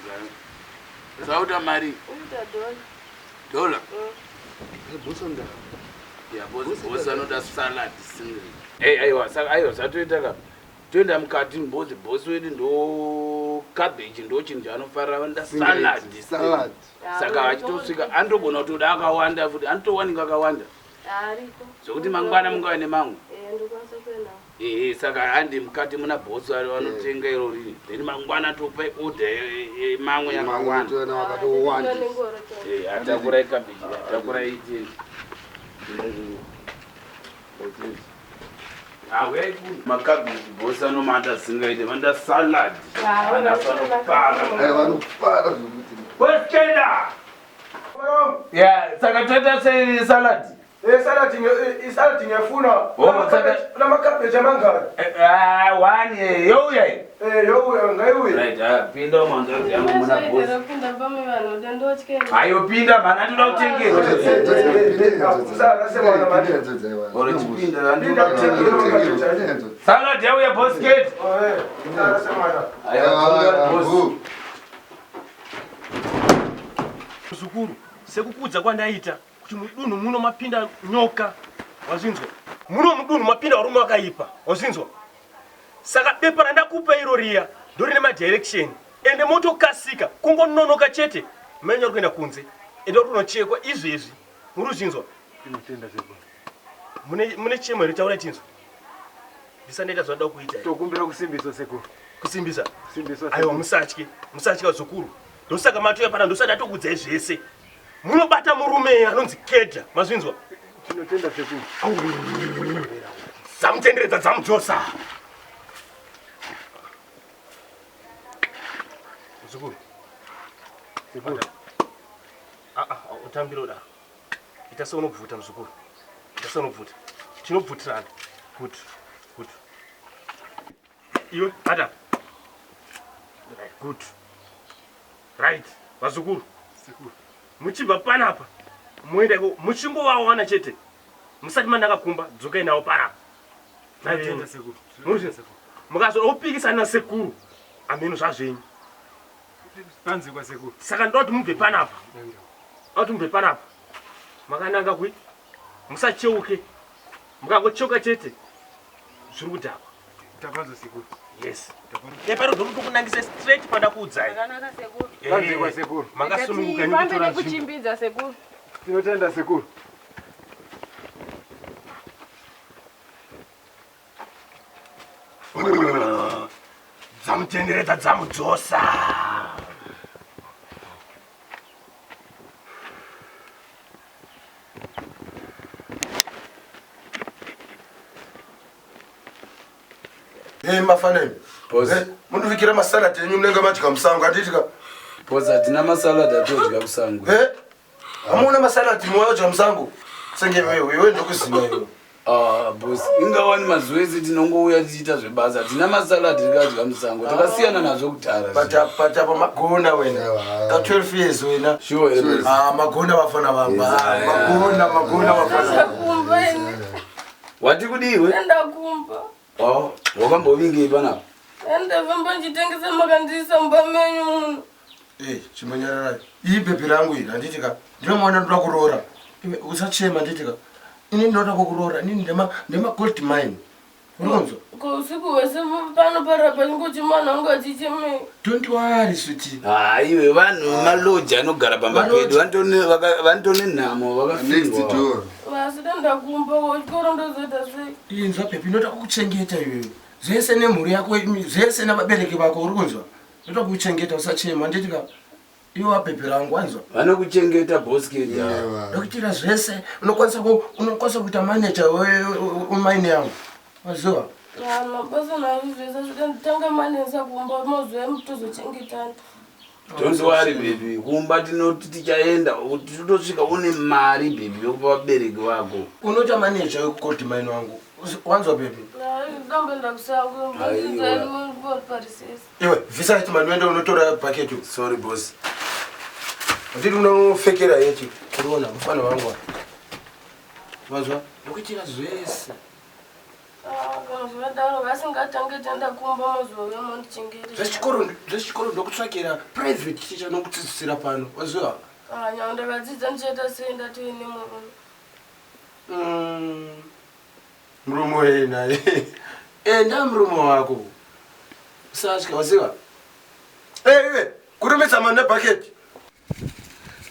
Zauda mari dola ya bosi bosi anoda salad single. Hey, aiwa saka aiwa zvatoita ka toenda mukati mbozi bosi wedu ndo cabbage ndo chinhu chaanofarira vanoda salad Salad. saka vachitosvika anotogona kutoda akawanda futi anotowanika akawanda Ariko. zvokuti mangwana mungava nemamwe Eh ndokwanisa kuenda. ehe saka handi mukati muna bosi vari vanotenga iro riri then mangwana topa order yemamwe yakawanda Toona wakatowanda. Eh, atakurai cabbage atakurai chii makabhiji bosi anomata singaite vanoda salad Eh, vanofara zvekuti. westenda ya saka toita sei salad Isaladi ngiyafuna. Oh, saka- Unamakhabheji amangaki? One youya Eh, youya ngaiuye. right ah, pinda umanzanzi yangu muna bosi Ndapinda pamwe vanhu ndandotya. ayopinda mhana toda kutengerwa Oro chipinda ndinoda kutengerwa salad yauya bosket Muzukuru, sekukudza kwandaita kuti mudunhu muno mapinda nyoka, wazvinzwa? Muno mudunhu mapinda varume vakaipa, wazvinzwa? Saka bepa randakupa iro riya ndorine madirection ende motokasika kungononoka chete menya uri kuenda kunze ende uri kunochekwa izvezvi muri kuzvinzwa? Ndinotenda sekuru. Mune chemo here taura tinzwa. Ndisandaita zvandada kuita. Tokumbira kusimbiswa sekuru. Kusimbisa? Kusimbiswa. Aiwa musatye. Musatye vazukuru. Ndosaka matouya pana ndosati atokuudzai zvese. Munobata murume anonzi Kedha. Mazvinzwa? Tinotenda sekuru. Dzamutenderedza dzamudzosa. Muzukuru. Sekuru. Ah ah, utambire udaro. Ita seunobvuta muzukuru. Ita seunobvuta. Tinobvutirana. Good. Good. Iwe, bata. Right, good. Right, vazukuru. Sekuru. Muchibva panapa. Moenda iko muchingovawana chete. Musati mandakakumba, dzokai navo panapa. Tinotenda sekuru. Muri mukazoda kupikisana nasekuru ameno zvazvenyu. Panzikwa sekuru. Saka ndoda kuti mubve panapa. Ndoda kuti mubve panapa. Makananga kui musacheuke. Mukangocheuka chete zviri kudhakwa. Tapanzwa sekuru. Yes. Eparo ndokutokunangisa straight pandakuudzai. Zvakanaka sekuru. Panzikwa sekuru. Makasununguka Tifambe nekutora nzvimbo. nekuchimbidza sekuru. Tinotenda sekuru. Dzamutenderedza dzamudzosa. Hey, mafana imi. Eh, mundivikira masalad enyu munenge madya musango handiti ka? Boss hatina masalad atodya kusango. Eh? Hamuna masalad muwadya musango? Senge wewe, iwe ndokuziva iwe. Ah, boss, ingawani mazuva ese tinongouya tichiita zvebasa. Hatina masalad tikadya musango. Takasiyana nazvo kudhara. But but apa magona wena. Ka 12 years wena. Sure, here, boss. Ah, magona vafana vangu. Ah, magona, magona vafana. Ndakumba ini. Wati kudiwe? Ndakumba. Oh, wakambovingei panapa? Ndafamba ndichitengesa makandiisa mumba menyu muno. Eh, chimbonyararai. Iyi bhebhi rangu iri handiti ka? Ndinomuona ndoda kuroora. Iwe usachema handiti ka? Ini ndinoda kukuroora. Inini ndema ndema gold mine. Uri kunzwa? Ko usiku hwese pano parapa ingochimwana wangu achichemei. Don't worry sweetie. Ah, iwe vanhu maloji anogara pamba pedu vanotone nhamo vakafirwa. Asi ndakumba ko chikoro ndozoita sei? Inzwa bhebhi inoda kukuchengeta iwewe. Zvese nemhuri yako, zvese navabereki vako uri kunzwa? Ndoda kukuchengeta usachema handiti ka? Iwe wabhebhi rangu wanzwa? Vanokuchengeta boss Kedha. Ndokuitira zvese unokwanisa unokwanisa kuita manager wemaini yangu. Waziva? Ah, mabasa nazvo zvese zvida nditanga manesa kumba mazuva emutozochengetana. Don't worry baby, kumba tinoti tichaenda totosvika une mari baby yokupa vabereki vako. Unoita manager wegold mine wangu. Wanzwa baby? Ndamboenda kusango Aiwa. parisesi. Iwe, visa iti mani uende unotora bucket. Sorry boss. Ndiri unofekera yeti. Uriona mufana wangu. Wanzwa? Ndokuitira zvese. Kana zvakadaro vasingatange taenda kumba mazuva uya mondichengeta. Zvechikoro zvechikoro ndokutsvakira private teacher nokudzidzisira pano. Waziva? Ah, nyangwe ndakadzidza ndichaita sei ndatoine murume. Murume wena. Enda murume wako. Usatya waziva? Eh, iwe, kurumidza mani nebucket.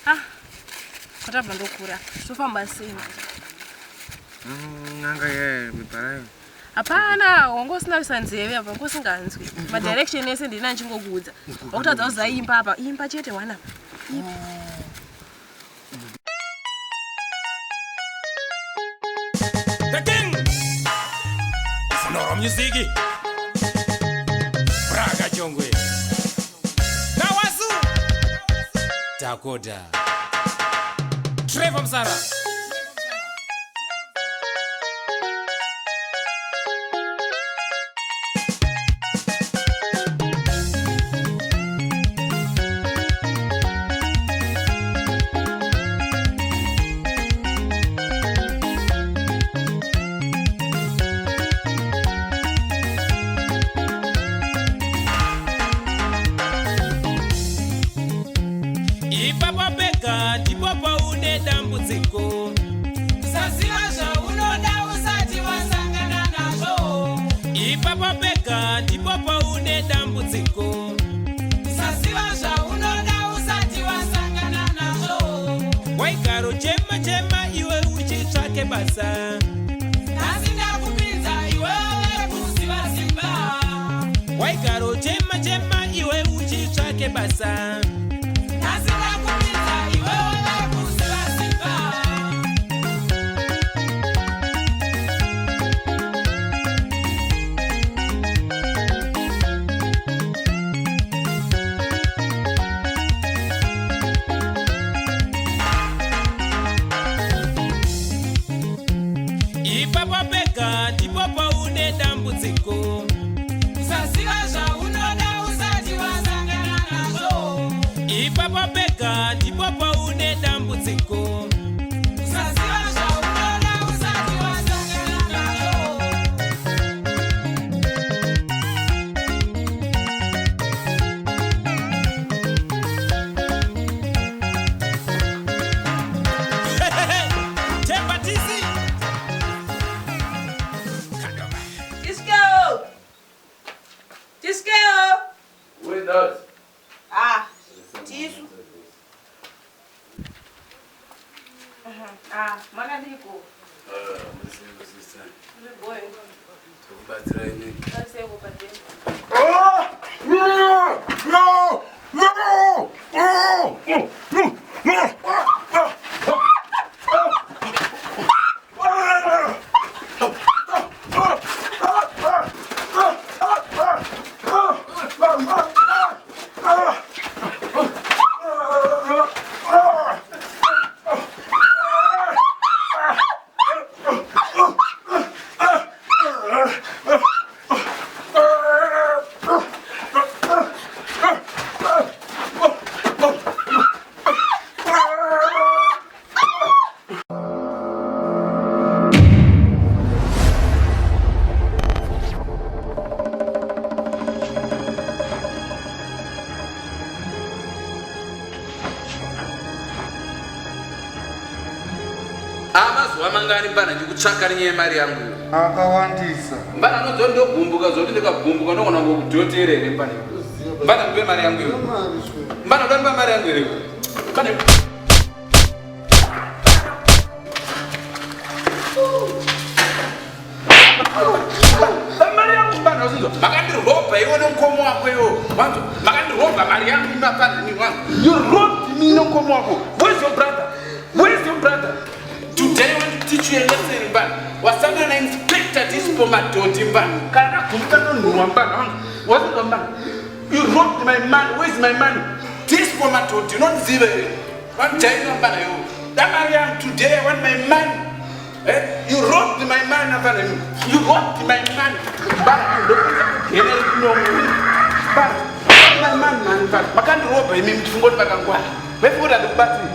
Ah, kwatabva ndokura. Tofamba sei manje? N'anga yaya mibharayo. Hapana, wanga usina kuisa nzeve apa, wanga usinganzwi. Madirection ese ndina ndichingokuudza. Wakutadza kuziva imba apa, imba chete wana. Imba. The King! Sonoro Music! Braga Jongwe! Nawasu! Dakota! Trevor Msara! Ipapo pega ndipo paune dambudziko. Saziva zvaunoda usati wasangana nazvo. Ipapo pega ndipo paune dambudziko. Saziva zvaunoda usati wasangana nazvo. Waigaro chema chema iwe uchitsvake basa. Nhasi ndakupinza iwewe. Waigaro chema chema iwe uchitsvake basa. Nhasi vakuridza iwe wava kusiva-siva. Ipapo pega ndipo paune dambudziko. Kusaziva zvaunoda usati wasangana nazvo. Ipapo pega ndipo paune dambudziko. Kusaziva zvaunoda usati wasangana nazvo. Temba TC. Tiskewo! Tiskewo! Who is that? Ah, tisu. Ah, makadiko. Uri boy. Tokubatsira ini. Taseko padeni. Amazuva mangani mbana ndikutsvaka nenyaya yemari yangu iwe? Akawandisa. Mbana unoziva ndogumbuka zvokuti ndikagumbuka ndogona kukudhotera here mbana iwe? Mbana ndipe mari yangu iwe. Mbana uda ndipa mari yangu here iwe? Mbana mari yangu mbana usinzwa makandirobha iwe nemukomo wako iwe wanzwa makandirobha mari yangu imafana ni wangu you robbed me nemukomo wako. Where's your brother? Where's your brother? Today I want to teach you a lesson mbana. Wasangana na inspector Dispo Madoti mbana. Kana ndagumbuka ndonhuwa mbana wangu. Wasinzwa mbana. You robbed my money. Where's my money? Dispo Madoti unondiziva here? Wandijaira mbana iwe. Damari yangu today I want my money. Eh? You robbed my money afana you. You robbed my money. Mbana ndokuita kugena kuno. Mbana my money man mbana. Makandirobha imi muchifunga kuti makangwara. Maifunga kuti handikubatsiri.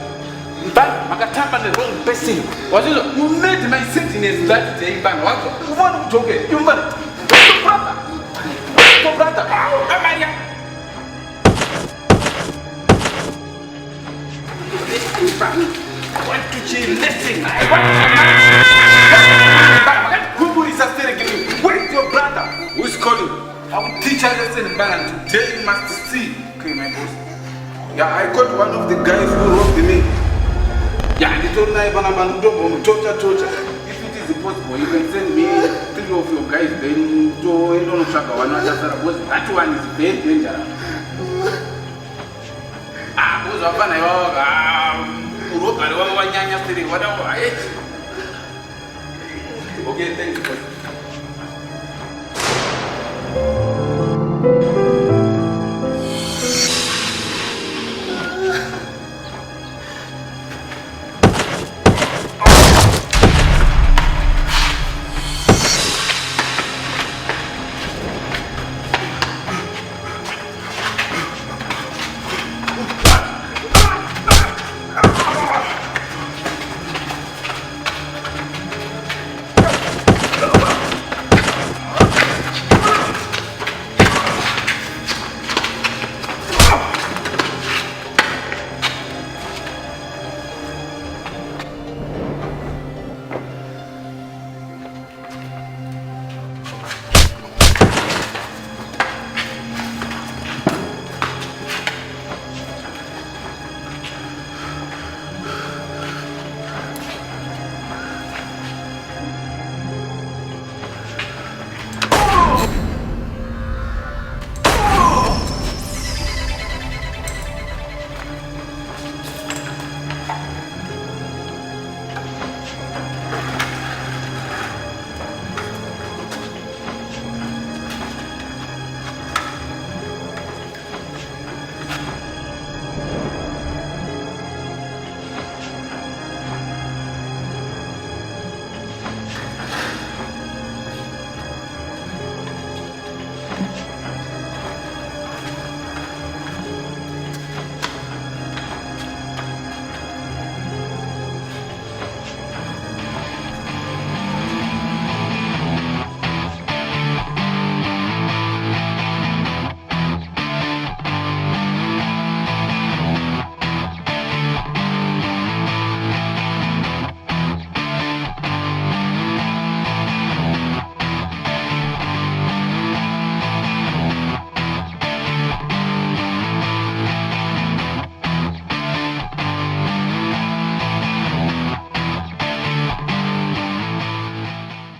Mbana makatamba ne wrong person. Wazvinzwa? You made my sadness that day mbana. Wazwa? Ufana kujoke. You mbana. Where's your brother? Where's your brother? Amaria. I want to chill lesson. I want to Kumburisa Sergei. Where's your brother? Who is calling? I will teach her lesson, Mbana. Today you must see. Okay, my boss. Yeah, I caught one of the guys who robbed me. Yeah, nditori naye panapa ndikutombomutocha tocha. If it is possible, you can send me three of your guys, then toenda unotsvaga one vachasara because that one is very dangerous. Ah, because vafana ivavo urobhari wavo wanyanya sere wadawo haechi. Okay, thank you, boss.